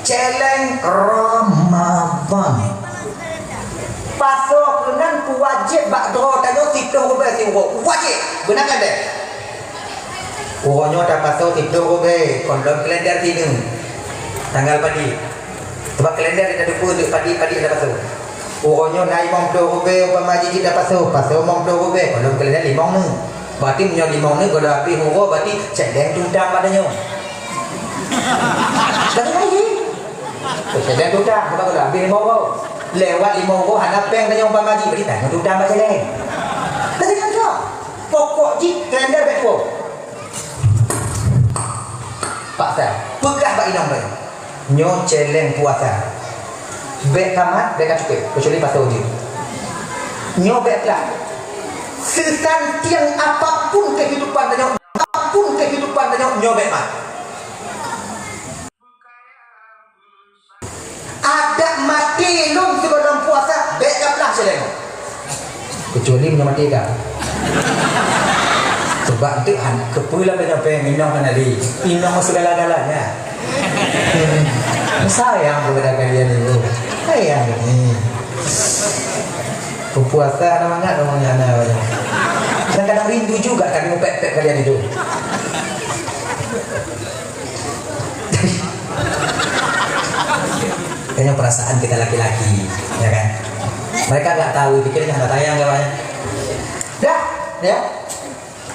céléng Ramadan. Pasoe keunan peuwajéb bak droe tanyoe siploh ribèe siuroe. Wajéb! Beuna kan deh? Uroe nyoe tapasoe siploh ribèe, kon lom kalender sineuk. Tanggal padi. Sebab kalender di tateupeue deuek padi-padi tapasoe. Uroe nyoe na limong ploh ribèe umpama jih tapasoe, pasoe limong ploh ribèe, kon lom kalender limong neuk. Berarti meunyoe limong neuk goh lom habéh uroe, berarti céléng tutang bak tanyoe. Kan laén. Céléng tutang, maka goh lom habéh limong uroe. Lewat limong uroe hana péng tanyoe umpama jih, berarti tanyoe tutang bak céléng. Kan laén. Pokok jih kalender bèk tuwoe. Paksa. Peugah bak inong droe. Nyoe céléng puasa. Bèk ka mat, bèk ka cukôp, keucuali pasoe jeuet. Nyoe bèk plah. Seusantieng apapun kehidupan tanyoe, apapun kehidupan tanyoe, nyoe bèk mat. Adak maté lôn sigohlom puasa, bèk ka plah céléng. Kecuali meunyoe maté ka. Sebab tu han, keupeue lam tanyoe péng inong hana lé. Inong segala-galanya. Hmm. Sayang kepada kalian itu. Sayang ini. Berpuasa hana mangat namanya anak. Kadang-kadang rindu juga kami mepet-pet kalian itu. Kayaknya perasaan kita laki-laki, ya kan? Mereka nggak tahu, pikirnya hana tayang ya, Pak, ya. Dah, ya.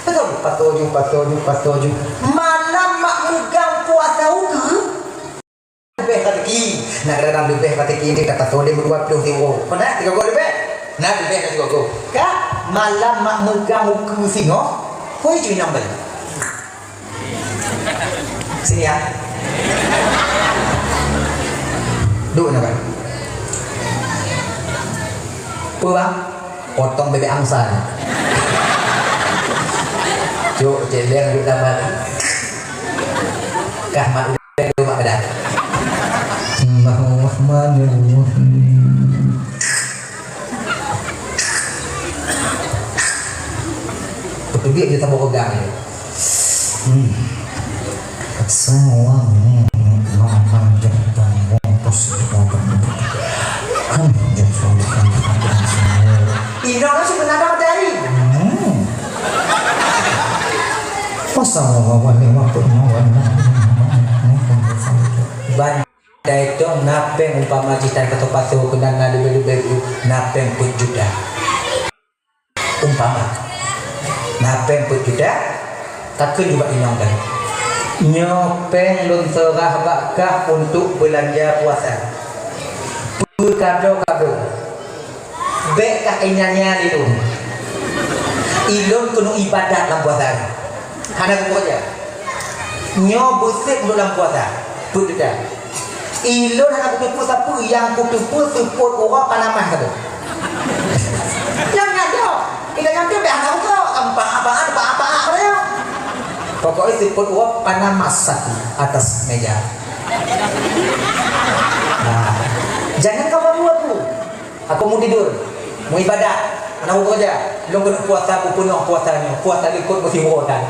Betul, patuju, patuju, patuju. Malam mak meugang puasa ukeue. Leubeh rezeki. Nak kadang leubeh rezeki ni kata soleh dua puluh ribu. Pernah tiga puluh leubeh? Nah, leubeh dari tiga puluh. Kak, malam mak meugang ukeue singoh. Koi ju nyang beli. Sini ya. Duduk nak, Bang. Apa, Bang? Potong bebek angsa. Cuk, céléng duduk dalam. Kah mak udah dulu mak dah. Bismillahirrahmanirrahim. Betul dia sama pegang ni. Hmm. Assalamualaikum warahmatullahi wabarakatuh. Inong tu sebenarnya dari. Hmm. Wassalamualaikum warahmatullahi wabarakatuh. Ban dai tong na péng umpama jih tan pasoe-pasoe keunan na leubeh-leubeh na péng peuet juta. Umpama, na péng peuet juta, takheun ju bak inong tadi. Nyoe péng lôn seurah bak kah untuk beulanja puasa. Peue ka bloe ka bloe. Bèk kah inya-nya lé lôn. Ilôn keuneuk ibadat lam puasa nyoe. Hana kukeureuja. Nyoe beusép lôn lam puasa. Peuet juta. Ilôn hana kuteupeue sapeue, nyang kuteupeue seupôt uroe Panama sapeue. Nyang nyan nyoe, ingat nyan pih hana uroe, empat apa-apa, apa-apa apa nyoe. Pokoknya seupôt uroe Panama satu atas meja. Nah, jangan kamu buat tu. Aku mau tidur, mau ibadat, hana kukeureuja. Lôn keuneuk puasa peunoh puasa nyoe, puasa likot meusiuroe tan.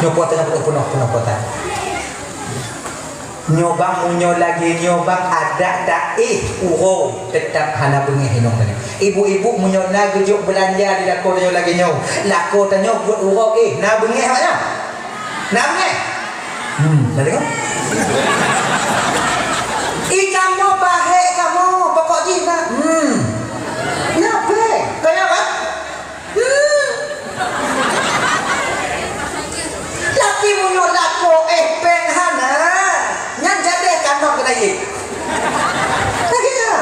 Nyoe puasa nyoe peunoh, peunoh puasa. Nyoe bang, meunyoe lagèe nyoe bang, adak taéh uroe teutap hana beungèh inong tanyoe. Ibu-ibu, meunyoe na geujok beulanja di lakoe tanyoe lagèe nyoe, lakoe tanyoe buet uroe éh, na beungèh awak nyan? Na beungèh? Hmm, na deungö? Ih, kamoe bahèk kamoe, pokok jih na. Hmm. Na bèk. Kaya kan? Hmm. Tapi meunyoe lakoe éh péng hana, nyan jadeh kantong keunaik. Lagèe nyan.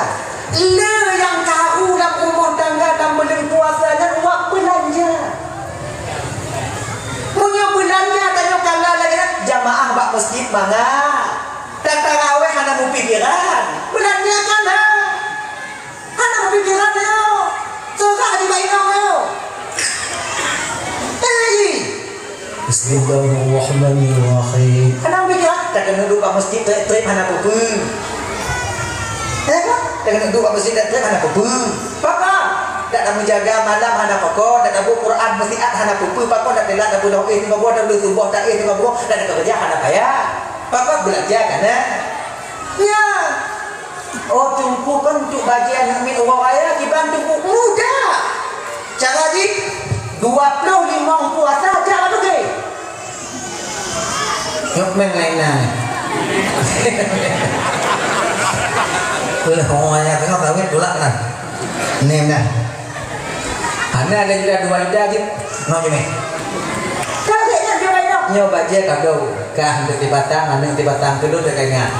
Le nyang karu lam rumoh tangga dan buleuen puasa nyan wak beulanja. Meunyoe beulanja tanyoe kala lagèe nyan, jamaah bak meuseujid mangat. Tatarawèh hana meupikiran. Beulanja kana. Hana pikiran nyoe. Seurah di bak inong nyoe. Eh, ji. Bismillahirrahmanirrahim. Hana pikiran. Takeuneuk duek bak meuseujid trép-trép hana peue-peue. Eh, kan? Takeuneuk duek bak meuseujid trép-trép hana peue-peue. Pakon? Dak na meujaga malam hana pakon, dak na buet Quran meusiat hana peue-peue, pakon dak teulat dak peunoh éh teungoh buah, dak lheueh suboh dak éh teungoh buah, dak na keureuja hana payah. Pakon beulanja kana? Nyan. Oh, Teungku, kan untuk bajèe aneuk miet uroe raya, kiban Teungku mudah. Cara jih, dua ploh limong puasa, jak bak toke. Nyok meng laén na. Uroe raya teungoh kawin pula na. Ni na. Hana lé jeuet dua ida jeuet. Nyoe jeuet. Ka lheueh nyan jeuet nyoe. Nyoe bajèe ka dong. Kah aneuk di batang, aneuk di batang, keudua teuka ingat.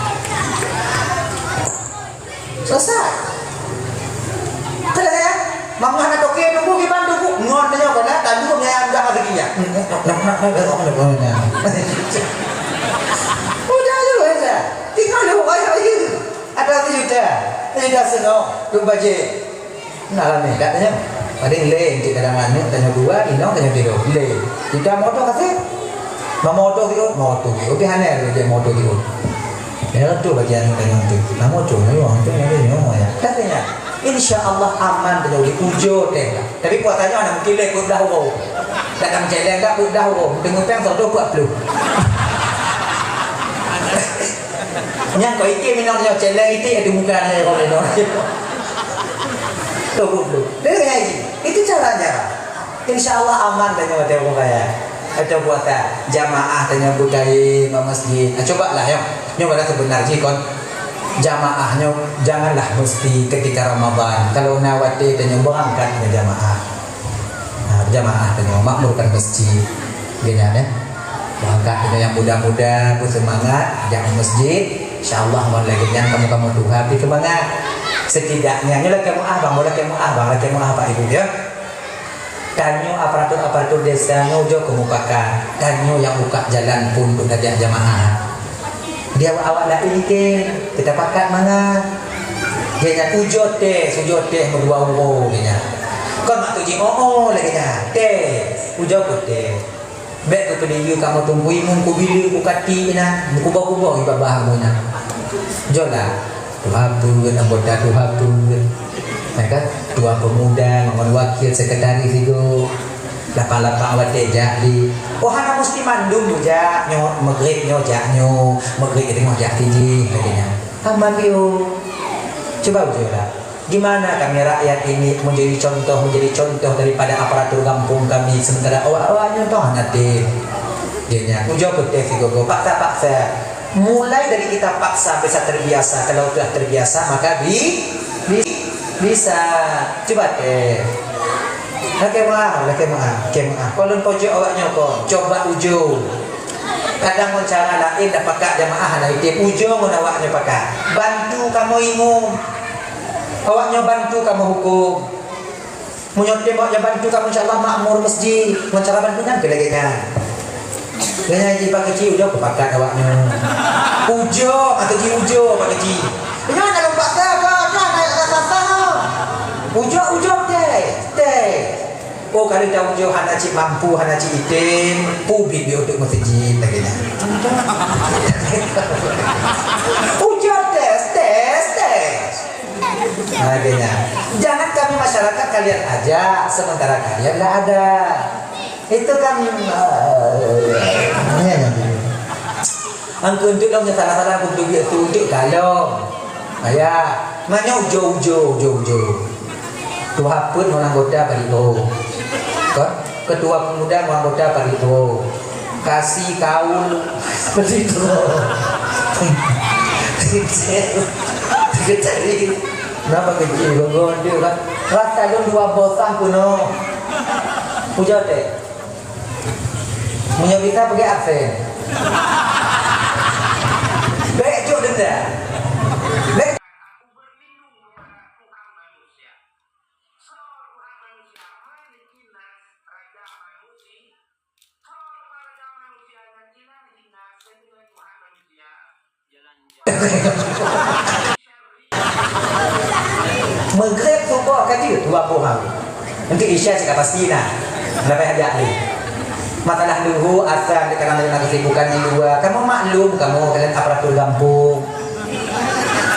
Selesai. Selesai, ya? Mama hana toke nunggu kiban tunggu. Ngon nyoe kona, tandu menyayang dah rezeki ya. Udah selesai. Tinggal dua orang lagi. Ada satu juta. Satu juta setengah. Dua bajèe. Nah, ramè kat nyan. Paling lé, eunteuk kadang aneuk, tanyoe dua, inong, tanyoe tiga. Lé. Kita moto kasih. Mau moto tiga, moto tiga. Tapi hana ada dia moto tiga. Ya, tu bagi aneuk tanyoe tu. Nama tu, ni orang tu, ni orang ya. Katanya, insya Allah aman tanyoe di ujung teh. Tapi puasanya aneuk mungkin lé, peuet blah uroe. Takkan celeng dah, peuet blah uroe. Tengok peng, seratus empat puluh. Nyang kau iké minong nyoe celeng itik di muka dia kau minong. Tuh goblok. Dia kaya ji. Itu caranya. Insya Allah aman dah nyoe teuh bukan ya. Atau puasa jamaah tanya budaya bak masjid. Nah, coba lah ya. Nyoe pada sebenar ji kon. Jamaah nyoe janganlah mesti ketika Ramadan. Kalau na watèe tanya berangkat ke jamaah. Nah, jamaah tanya makmurkan masjid. Gini ya. Maka kita yang muda-muda berseumangat jak masjid. Insya Allah, mau lagi yang kamu-kamu tuha pi keumangat. Setidaknya, nyoe lakèe meu'ah bang, lakèe meu'ah bang, lakèe meu'ah Pak Ibu ya. Tanyoe aparatur-aparatur desa nyoe jok keu mupakat. Tanyoe nyang buka jalan pun untuk tajak jamaah. Di awak-awak laén ke, kita pakat mangat. Dia nyan ujoe teh, ujoe teh meudua uroe dia nyan. Kon mak tu ji oh oh lagèe nyan. Teh, ujoe pun teh. Bèk keupeudiyeu kamoe tunggu imum kubile kukati na, meukuboh-kuboh i babah kamoe na. Jola, tuha peuet, anggota tuha peuet. Ya kan? Tuan pemuda, ngon wakil sekretaris sigoe. Lapang-lapang watèe jak di. Oh, hana musti mandum jak nyoe, Maghrib nyoe jak nyoe, Maghrib teungoh jak sijih, lagèe nyan. Aman piôh. Cuba ujoe lah. Di mana kami rakyat ini menjadi contoh, menjadi contoh daripada aparatur gampông kami, sementara awak-awak nyoe toh hana tem. Jadinya, ujoe peunteng sigoe-goe, paksa-paksa. Mulai dari kita paksa bisa terbiasa. Kalau telah terbiasa, maka bi-, bi-, bisa. Cuba teh. Lakèe meu'ah, lakèe meu'ah, lakèe meu'ah. Kalau pojok awak nyoe kon, coba ujoe. Kadang ngon cara laén dah pakat jamaah hana item, ujoe ngon awak nyoe pakat. Bantu kamoe imum. Awak nyoe bantu kamoe huköm. Meunyoe tem awak nyoe bantu kamoe, insya Allah makmur masjid. Ngon cara bantu nyan keu lagèe nyan. Lagèe nyan jipakat keuci ujoe peupakat awak nyoe. Ujoe, atau ji ujoe pakat keuci. Nyoe na lôn paksa kah, nyoe na rasa-rasa. Ujoe, ujoe teh, teh. Oh, ka lheueh taujoe hana cit mampu, hana cit item, peubit di uteuk meuseujid lagèe nyan. Ujoe tes, tes, tes. Lagèe nyan. Jangan kami masyarakat kalian ajak, sementara kalian nggak ada. Itu kan, eh, nyan, nyan. Angkeunteuk lom nyang salah-salah kuteubiet tu untuk kalon. Aya, manyang ujoe-ujoe, ujoe-ujoe. Tuha peuet ngon anggota Parit Ho. Kan? Ketua pemuda ngon anggota Parit Ho. Kasi kaul Parit Ho. Kecil. Kecil. Kenapa kecil? Gogo dia kan. Rasa lom dua bosah pun no. Ujoe teh. Meunyoe bisa peugah absen. Bèk jok denda. Bèk. Meugreb suboh ka jeuet dua boh hari. Engki Isya cit ka pasti na. Leubeh jak lé. Masalah luhô, asar, kadang na kesibukan di luwa. Kamoe maklum, kamoe kalian aparatur gampông.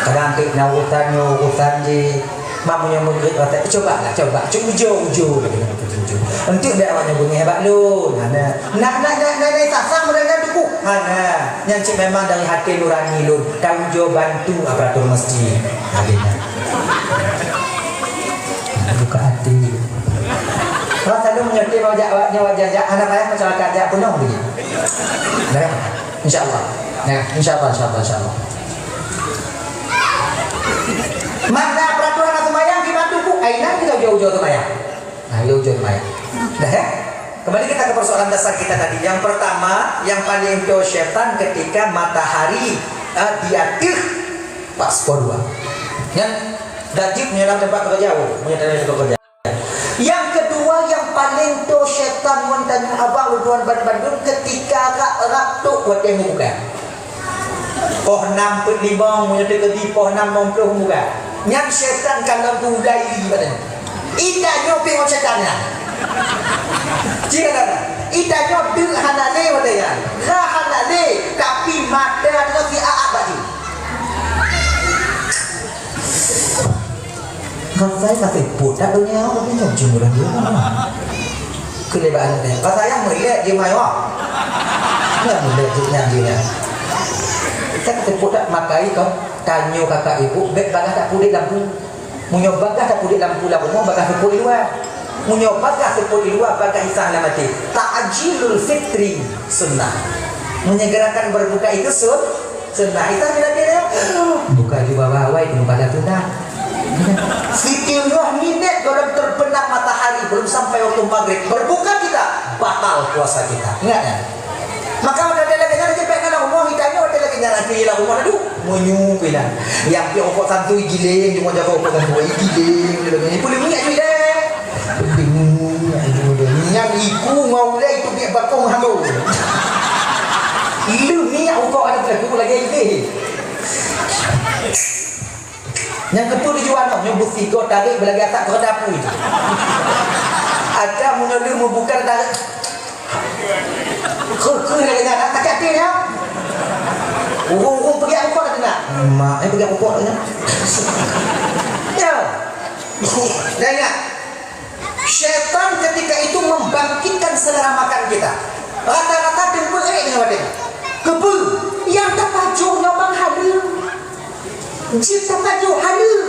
Kadang na urusan nyoe, urusan jih. Mak meunyoe meugreb rasa, "Coba lah, coba. Cuma ujoe-ujoe lagèe nyan, ujoe-ujoe. Enteuk bèk awak nyoe beungèh bak lôn." Hana. Nak, nak, nak, nak, nak sasang meunyoe nyan teungku. Hana. Nyan cit memang dari hati nurani lôn. Tanggung jawab bantu aparatur masjid. Lagèe nyan. Buka hati. Rasa lôn meunyoe tim awak jak, awak nyoe jak, jak. Hana payah masyarakat jak penuh lagi. Dah. Insya Allah. Ya, insya Allah, insya Allah, insya Allah. Makna peraturan seumayang dibantu ku, ai nan kita ujoe-ujoe seumayang. Nah, ujoe-ujoe seumayang. Dah, ya? Kembali kita ke persoalan dasar kita tadi. Yang pertama, yang paling to syaitan ketika matahari, eh, di ateueh pas dua. Kan? Dajib nyoe lam teumpat kerja, oh, punya teumpat kerja. Nyang keudua nyang paleng to syaitan ngon tanyoe abang lôn tuan ban-, bandum, keutika rab-rab trok watèe meubuka. Poh nam peuet limong, meunyoe teukeudi poh nam limong ploh meubuka. Nyan syaitan ka lom gulai diri bak tanyoe. Itanyoe pih ngon syaitan nyan. Cit ka lom. Itanyoe deuk hana lé watèe nyan. Rhah hana lé, tapi mata tanyoe siat-at bak jih. Rasai ka seupôt that donya, tapi nyoe jeuem ureueng dia. Keu lé bak aneuk nyan. Rasa nyang meulét jeuem ayah. Nyang meulét jeuem nyan jeuem nyan. Ka seupôt that makai kong tanyoe kakak ibu bèk bagaih tapeuduek lampu. Meunyoe bagaih tapeuduek lampu lam rumoh, bagaih seupôt di luwa. Meunyoe bagaih seupôt di luwa, bagaih isah lam até. Ta'jilul fitri sunnah. Menyegerakan berbuka itu sun-, Sunnah. Isa bila dia, buka jubah bawai tu pada sunnah. Sitengah minit dalam terbenam matahari, belum sampai waktu maghrib, berbuka kita, batal puasa kita. Ingat ya? Maka ada dia lagi, ada jepek dalam rumah, kita ada lagi, nyala kiri lah rumah tu. Munyu kena. Yang pi okok santu giling, cuma jaga okok santu giling, gitu. Ini boleh minyak juga. Nyan iku ngon ulèe itu biak bakong halo. Lu minyak ukok ada pula, aku lagi air teh. Nyang keupeu tujuan noh, nyoe beusigoe tarék beulagèe asak keu dapui. Ada meunyoe lu meubuka tarék. Keu, keu lagèe nyan, sakét até nyan. Ureueng-ureueng peugah ukok tadi nak. Mak, eh, peugah ukok tadi nak. Ya. Dah ingat. Syaitan ketika itu membangkitkan selera makan kita. Rata-rata deungon ék nyoe watèe nyan. Keupeue? Nyang tapajoh nyoe bang haleue. Jeuet tapajoh haleue.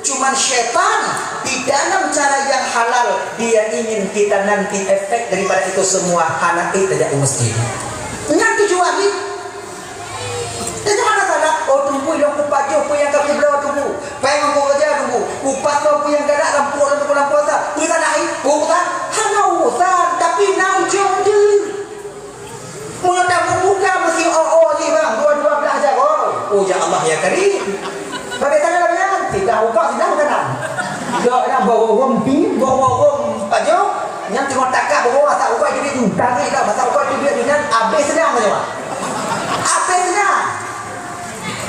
Cuman syaitan di dalam cara yang halal, dia ingin kita nanti efek daripada itu semua hana ék tajak u masjid. Nyan tujuan jih. Tanyoe hana salah, oh, teungku, ilôn kupajoh peue nyang ka kubloe, teungku. Péng nyang kukeureuja, teungku. Kupasoe peue nyang galak lam pruet lôn, teungku, lam puasa. Peue salah, eh? Peue urusan? Hana urusan, tapi na ujong jih. Meunyoe tamubuka meusi oh-oh jih, bang, dua-dua blah jaroe. Oh, ya Allah, ya Karim. Bagaimana lagèe nyan? Sindah ukok, sindah makanan. Gak na boh-boh pi, boh-boh pajoh. Nyan teungoh takak boh-boh masak ukok jeuet tu. Takak dah masak ukok jeuet tu nyan habéh seunang nyoe. Habéh seunang.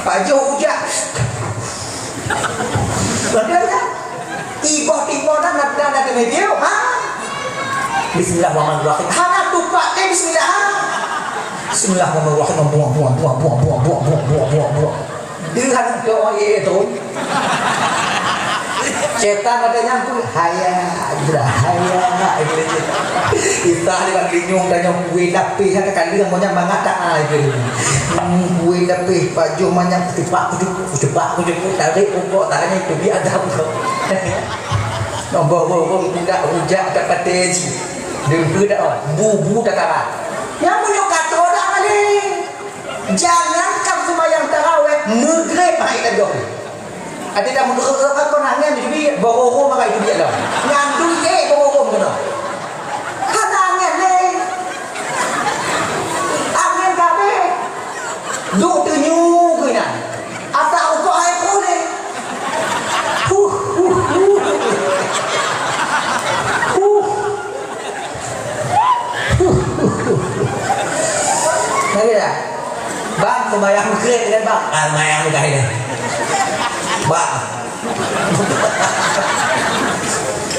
Pajoh ujak. Lagèe nyan. Iboh timbong nan, nan, nan, nan, ha? Bismillahirrahmanirrahim. Hana tupat, eh, bismillah, ha? Bismillahirrahmanirrahim. Buang, buang, buang. Dia hana doa, ye, ye, tu. Setan ada nyang pun haya, haya, gitu. Kita ni bagi nyung dan nyung kue lapis ada kali yang banyak banget tak ai gitu. Hmm, kue lapis pajoh manyang kutupak kutupak kutupak kutupak tarik pokok tangan itu dia ada pokok. Nombor pokok tidak rujak tak kata ji. Dengke dah bubu tak kalah. Yang punya kata dah kali. Jangankan sembahyang tarawih, maghrib hai dah jauh. Ada dah menurut apa kau nangis juga, bororo maka itu dia lah. Ngandung eh bororo kena. Hana angin leh. Angin kabeh. Duk tenyuk kena. Asa ukoh hai pulih. Huh, huh, huh. Huh. Lagi dah. Bang, sembahyang maghrib kan, Bang? Ah, sembahyang maghrib. Bang.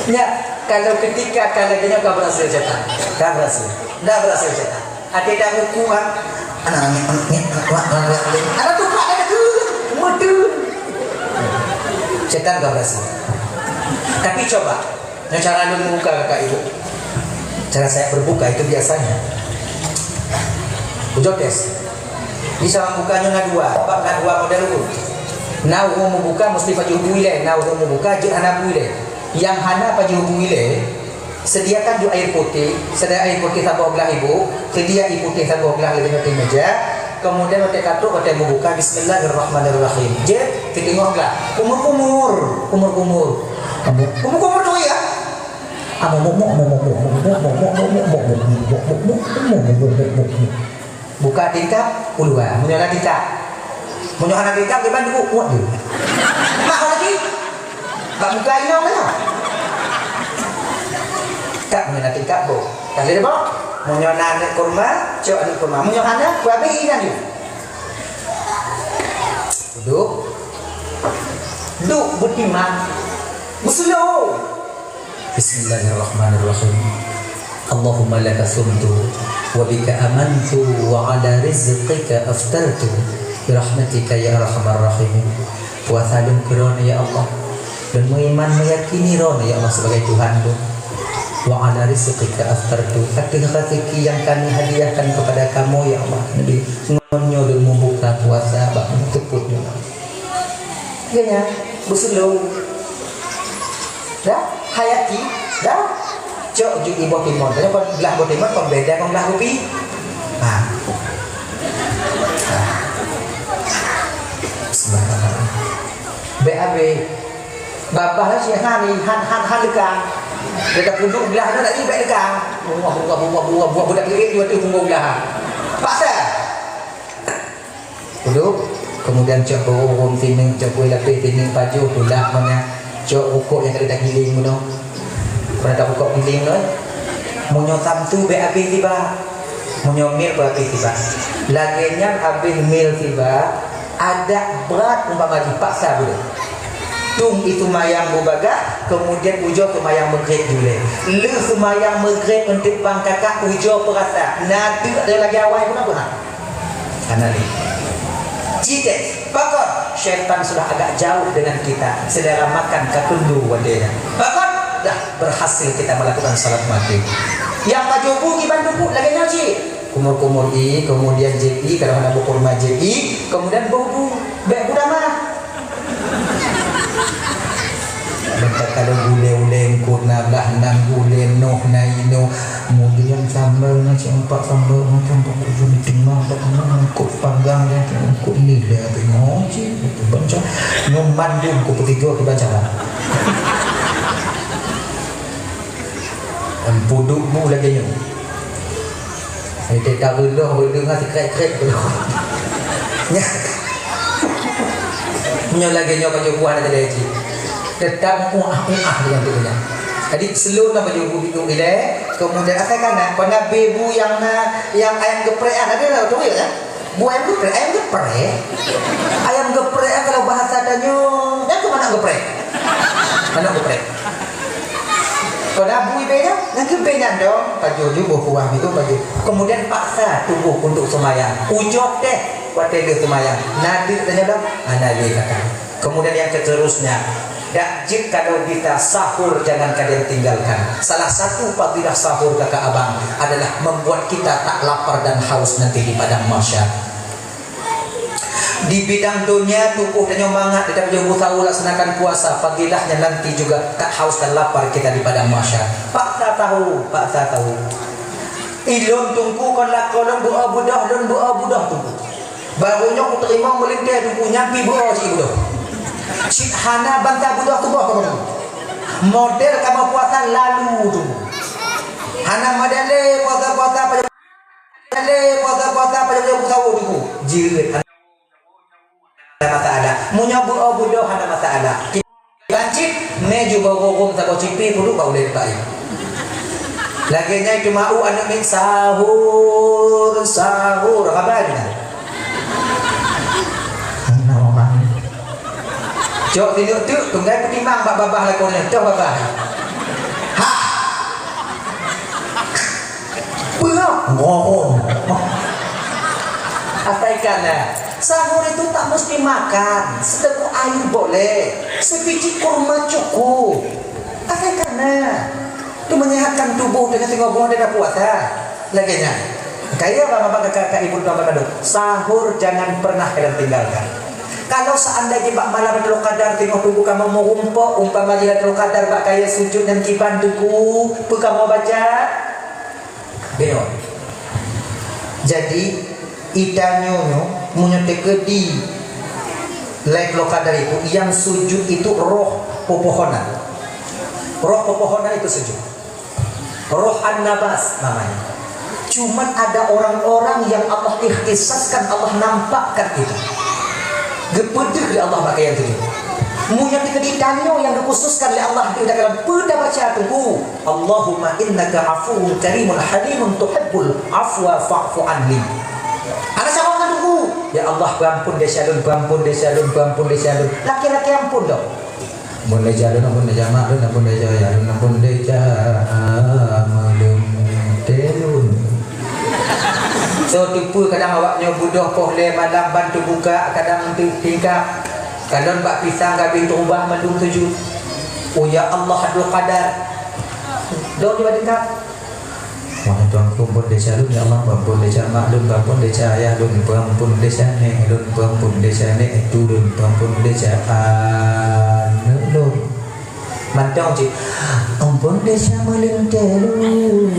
Ya, kalau ketika kalau gini kau berhasil cetak. Kau berhasil. Dah berhasil cetak. Ada dah buku kan? Anak, anak, anak, anak, anak, anak, anak. Ada tu, Pak, ada tu. Madu. Setan kau berhasil. Tapi coba, nah, cara lu membuka kakak ibu. Cara saya berbuka itu biasanya. Ujotes. Bisa membuka nyonya dua, sebab na dua model tu. Na ureueng membuka mesti pajoh bui lé, na ureueng membuka jeuet hana bui lé. Yang hana pajoh bui lé, sediakan ju air putih, sedia air putih saboh gelah ibu, sedia air putih saboh gelah lagi di meja. Kemudian watèe katrok, watèe membuka, Bismillahirrahmanirrahim. Jeuet, keutengok gelah. Kumur-kumur, kumur-kumur. Kumur-kumur tu ya. Buka tingkap, keluar. Meunyoe na tingkap. Meunyoe hana tingkap, kiban dulu, kuat dulu. Mak lagi. Bak muka inong na. Tak meunyoe na tingkap, bo. Tak boleh, bo. Meunyoe na aneuk kurma, cok aneuk kurma. Meunyoe hana, kuabeh inan dulu. Duduk. Duduk beutimang. Beuseuloe. Bismillahirrahmanirrahim. Allahumma laka sumtu wa bika amantu wa ala rizqika aftartu birahmatika ya arhamar rahimin. Puasa lôn keu Droeneuh ya Allah. Lôn meuiman meuyakini Droeneuh ya Allah sebagai Tuhan lôn. Wa ala rizqika aftartu, ateueh rezeki nyang kami hadiahkan kepada kamoe ya Allah. Nabi, ngon nyoe lôn meubuka puasa bak teupot nyoe. Geuhnyan beuseuloe. Dah, hayati, dah. Cok ju iboh timon. Tanya kon belah boh timon kon beda kon belah kupi. Ha. Ha. Bismillahirrahmanirrahim. Bek abeh. Babah lah si han, han, han, han lekang. Dia dah punduk belah tu nak ibek lekang. Buah, buah, buah, buah, buah, budak kecil dua tu punggung belah. Paksa. Uduk, kemudian cok beururum sineuk, cok kueh lapéh sineuk, pajoh pula mana, cok rukok nyang ka lheueh tagiling bunoe. Pernah tarukok giling bunoe? Meunyoe samtu bèk habéh tiba. Meunyoe mil pun habéh tiba. Lagèe nyan habéh mil tiba, adak brat umpama dipaksa buleuen. Tueng seumayang bubagaih, kemudian ujoe seumayang Maghrib julée. Lheueh seumayang Maghrib eunteuk bang kakak ujoe peurasa, na teuk lagèe awai bunoe, bunoe. Hana lé. Cit, pakon? Syaitan sudah agak jauh dengan kita. Sedara makan ka keundu watèe nyan. Pakon? Dah berhasil kita melakukan salat maghrib. Nyang pajoh bu kiban duku lagèe nyoe cit. Kumur-kumur ie, kemudian jép ie, kalau hana bukon ma jép ie, kemudian bôh bu. Bèk bu tamah. Maka kalau gulai-ulai eungkôt na blah nam gulai noh na inoe, kemudian sambal na cit empat sambal macam bak ujong teungoh bak ujong eungkôt panggang dan eungkôt nila teungoh cit. Banca nyoe mandum ku peutiga ke banca. Em, puduk bu lagèe nyoe. Hai teuka beulôh, beulôh ngon sikrek-krek beulôh. Nyoe lagèe nyoe pajoh buah na jadi haji. Tetap uah-uah dengan tu nya. Jadi selon na pajoh bu itu ilèe, kemudian asai kana, pada bebu yang na, yang ayam geprek ah, ada na tu ya. Bu ayam geprek, ayam geprek. Ayam geprek ah, kalau bahasa tanyoe, nyan tu manok geprek. Manok geprek. Kon abu ibe nyan, nyang keubiet nyan dong, pajoh ju boh kuah bitu pajoh. Kemudian paksa tubuh untuk sembahyang. Ujoe teh watèe lheueh sembahyang. Na deuk tanyoe dong, hana lé kakak. Kemudian yang seterusnya, Dak jeuet kalau bisa sahur, jangan kalian tinggalkan. Salah satu fadilah sahur, kakak abang, adalah membuat kita tak lapar dan haus nanti di padang mahsyar. Di bidang dunia, tuboh tanyoe mangat, kita punya usaha laksanakan puasa, fadilahnya nanti juga tak haus dan lapar kita di padang mahsyar. Paksa tahu, paksa tahu. Ilôn Teungku kon lakoe lôn beuo beudôh, lôn beuo beudôh Teungku. Baru nyoe kuteurimong meulintèe Teungku, nyang pih beuo cit beudôh. Cit hana banta beudôh tuboh kamoe Teungku. Model kamoe puasa lalu Teungku. Hana model lé puasa-puasa pajoh, lé puasa-puasa pajoh-pajoh sahur Teungku. Jeuet. Hana masalah. Meunyoe beuo beudôh hana masalah. Ban cit, mé jubah gurong saboh cipi peuduek bak ulèe bayi. Lagèe nyan teuma u aneuk miet, "Sahur, sahur." Haba nyan. Cok sinuk teuk, tunggai peutimang bak babah lakoe nyan. Toh babah. Ha! Peue? Ngoh. Asai kana, sahur itu tak mesti makan, seteguk air boleh, sebiji kurma cukup. Asai kana, itu menyehatkan tubuh dengan tengok buah dengan puasa. Lagèe nyan. Kaya bang abang kakak ibu tuan bandum, sahur jangan pernah kalian tinggalkan. Kalau seandainya bak malam Lailatul Qadar tengok tubuh kamoe meurumpok, umpama Lailatul Qadar bak kaya sujud nyan kiban Teungku, peue kamoe baca? Deungoe. Jadi, i tanyoe nyoe, meunyoe teukeudi Lailatul Qadar itu, yang sujud itu roh pepohonan. Roh pepohonan itu sujud. Roh an-nabas namanya. Cuman ada orang-orang yang Allah ikhtisaskan, Allah nampakkan itu. Geupeudeuh lé Allah bak kaya nyan. Meunyoe teukeudi tanyoe nyang geukhususkan lé Allah, teukeudi dalam peue tabaca Teungku, "Allahumma innaka afuwun karimun halimun tuhibbul afwa fa'fu anni." Hana saboh ngon Teungku, "Ya Allah, peuampun desya lôn, peuampun desya lôn, peuampun desya lôn." Lakèe-lakèe ampun dong. Ampun desya lôn, ampun desya mak lôn, ampun desya ayah lôn, ampun desya meulintèe lôn. Soe teupeu kadang awak nyoe beudôh poh lhèe malam ban teubuka, kadang teuk tingkap. Kalon bak pisang ka abéh teurubah mandum sujud. Oh ya Allah, Abdul Qadar. Dong di badengka. Wahai Tuhanku, ampun desya lôn, ya Allah, ampun desya mak lôn, ampun desya ayah lôn, ampun desya nèk lôn, ampun desya nèk yue lôn, ampun desya aneuk lôn. Mantong cit. Ampun desya meulintèe lôn.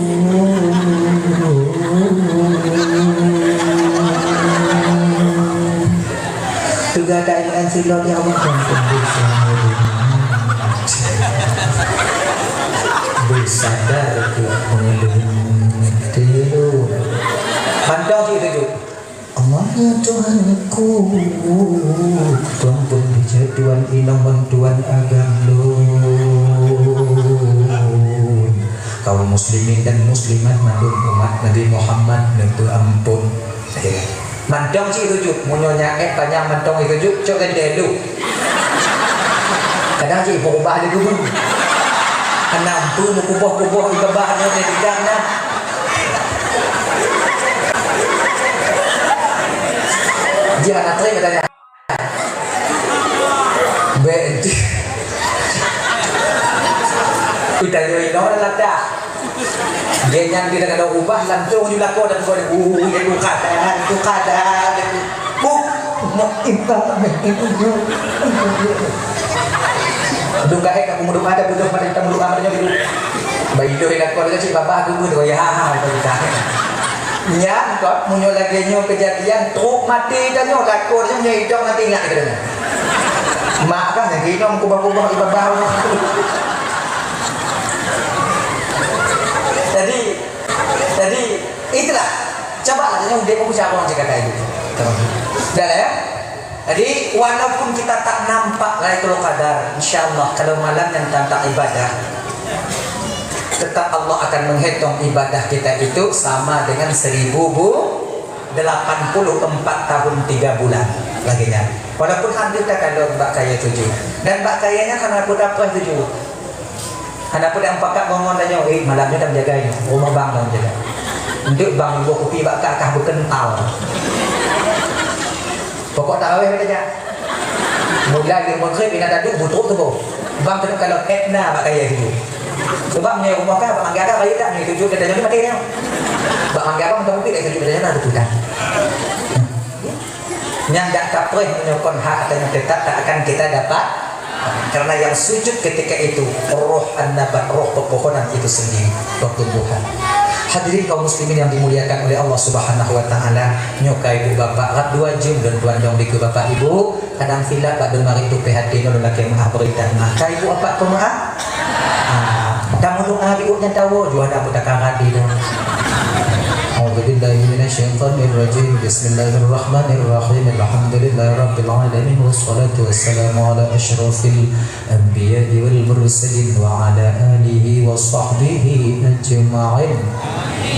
Teuga dai meu'en silot, ya Allah, ampun desya meulintèe. Beusadar keu meulintèe lôn. Mantong cit teujok. Allah ya Tuhanku, peuampun desya Tuhan inong ngon Tuhan agam lôn. Kaum muslimin dan muslimat mandum umat Nabi Muhammad neupeuampun. Mantong cit teujok, meunyoe nyan ék panyang mantong teujok, cok geuntèe lu. Kadang cit beurubah lé geubu. Hana peue meukuboh-kuboh di babah nyoe di bidang nyan. Jih hana trép geutanyoe. Bèk enti. Geutanyoe inong dah latah. Dia nyan dia dah ubah langsung di belakang dan buat, "Uh, itu kada, itu kada." Buk, mak ipa, dong kahé ka meudong ada beudôh pada kita meudong ada nyoe. Bak idoe lakoe cit babah geubeuet, ya, ha, ha, ha. Nyan kon, meunyoe lagèe nyoe keujadian, trok maté tanyoe, lakoe nyoe idong nanti ingat keu deungoe. Mak kan nyang inong kubah-kubah di babah. Jadi, jadi, itulah. Coba lah, tanya udép aku siapa orang cakap kayak gitu. Dah lah ya. Jadi, walaupun kita tak nampak Lailatul Qadar, insya Allah kalau malam yang tentang ibadah, tetap Allah akan menghitung ibadah kita itu sama dengan seribu bu-, delapan puluh empat tahun tiga bulan lagi nyan. Walaupun hadir tak kalau bak kaya tujuh. Dan bak kayanya karena aku dapat tujuh. Hana peue dang pakat ngon-ngon tanyoe, "Eh, malam nyoe dang jaga nyoe, rumoh bang dang jaga." Enteuk bang boh kupi bak kah, kah beukeuntal. Pokok taraweh bak tajak. Mulai dari maghrib, ina tadu, butrok tu boh. Bang keuneuk kalon Edna bak kayèe sujud. Sebab meunyoe rumoh ka, bak mangga ka bayeue that, meunyoe sujud gata nyoe maté nyoe. Bak mangga bang meuteumeupiet, sujud gata nyoe na teupeue that. Nyang dak kapreh meunyoe kon hak tanyoe teutab, tak akan kita dapat. Karena yang sujud ketika itu roh an-nabat, roh pepohonan itu sendiri, pertumbuhan. Hadirin kaum muslimin yang dimuliakan oleh Allah Subhanahu wa taala, nyoe ka ibu bapak, rab dua jeuem lôn tuan dong dikeue bapak ibu, kadang silap bak deungon itu P H T nyoe lôn lakèe meuah beurita. Nah, ka ibu bapak peumeuah. Ah, tamu doa di ureueng nyang tawoe, juah dak beutakaran di tu. A'udzubillahi minasyaitonirrajim. Bismillahirrahmanirrahim. Alhamdulillahirabbil alamin. Wassalatu wassalamu ala asyrafil anbiya'i wal mursalin wa ala alihi wa sahbihi ajma'in.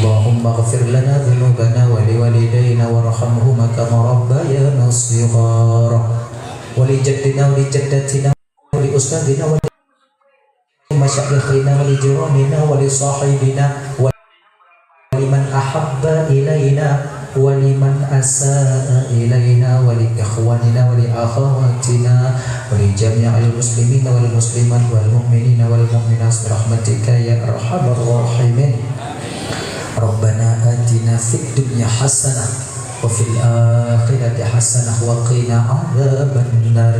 Allahumma ighfir lana dzunubana wa liwalidaina warhamhuma kama rabbayana shighara. Wa li jaddina wa li jaddatina wa li ustadzina wa li masyayikhina wa li jiranina wa li sahibina wa liman ahabba ilaina wa liman asaa ilaina wa li ikhwanina wa li akhawatina wa li jami'il muslimina wal muslimat wal mu'minina wal mu'minat bi rahmatika ya arhamar rahimin. Rabbana atina fid dunya hasanah wa fil akhirati hasanah wa qina adzabannar.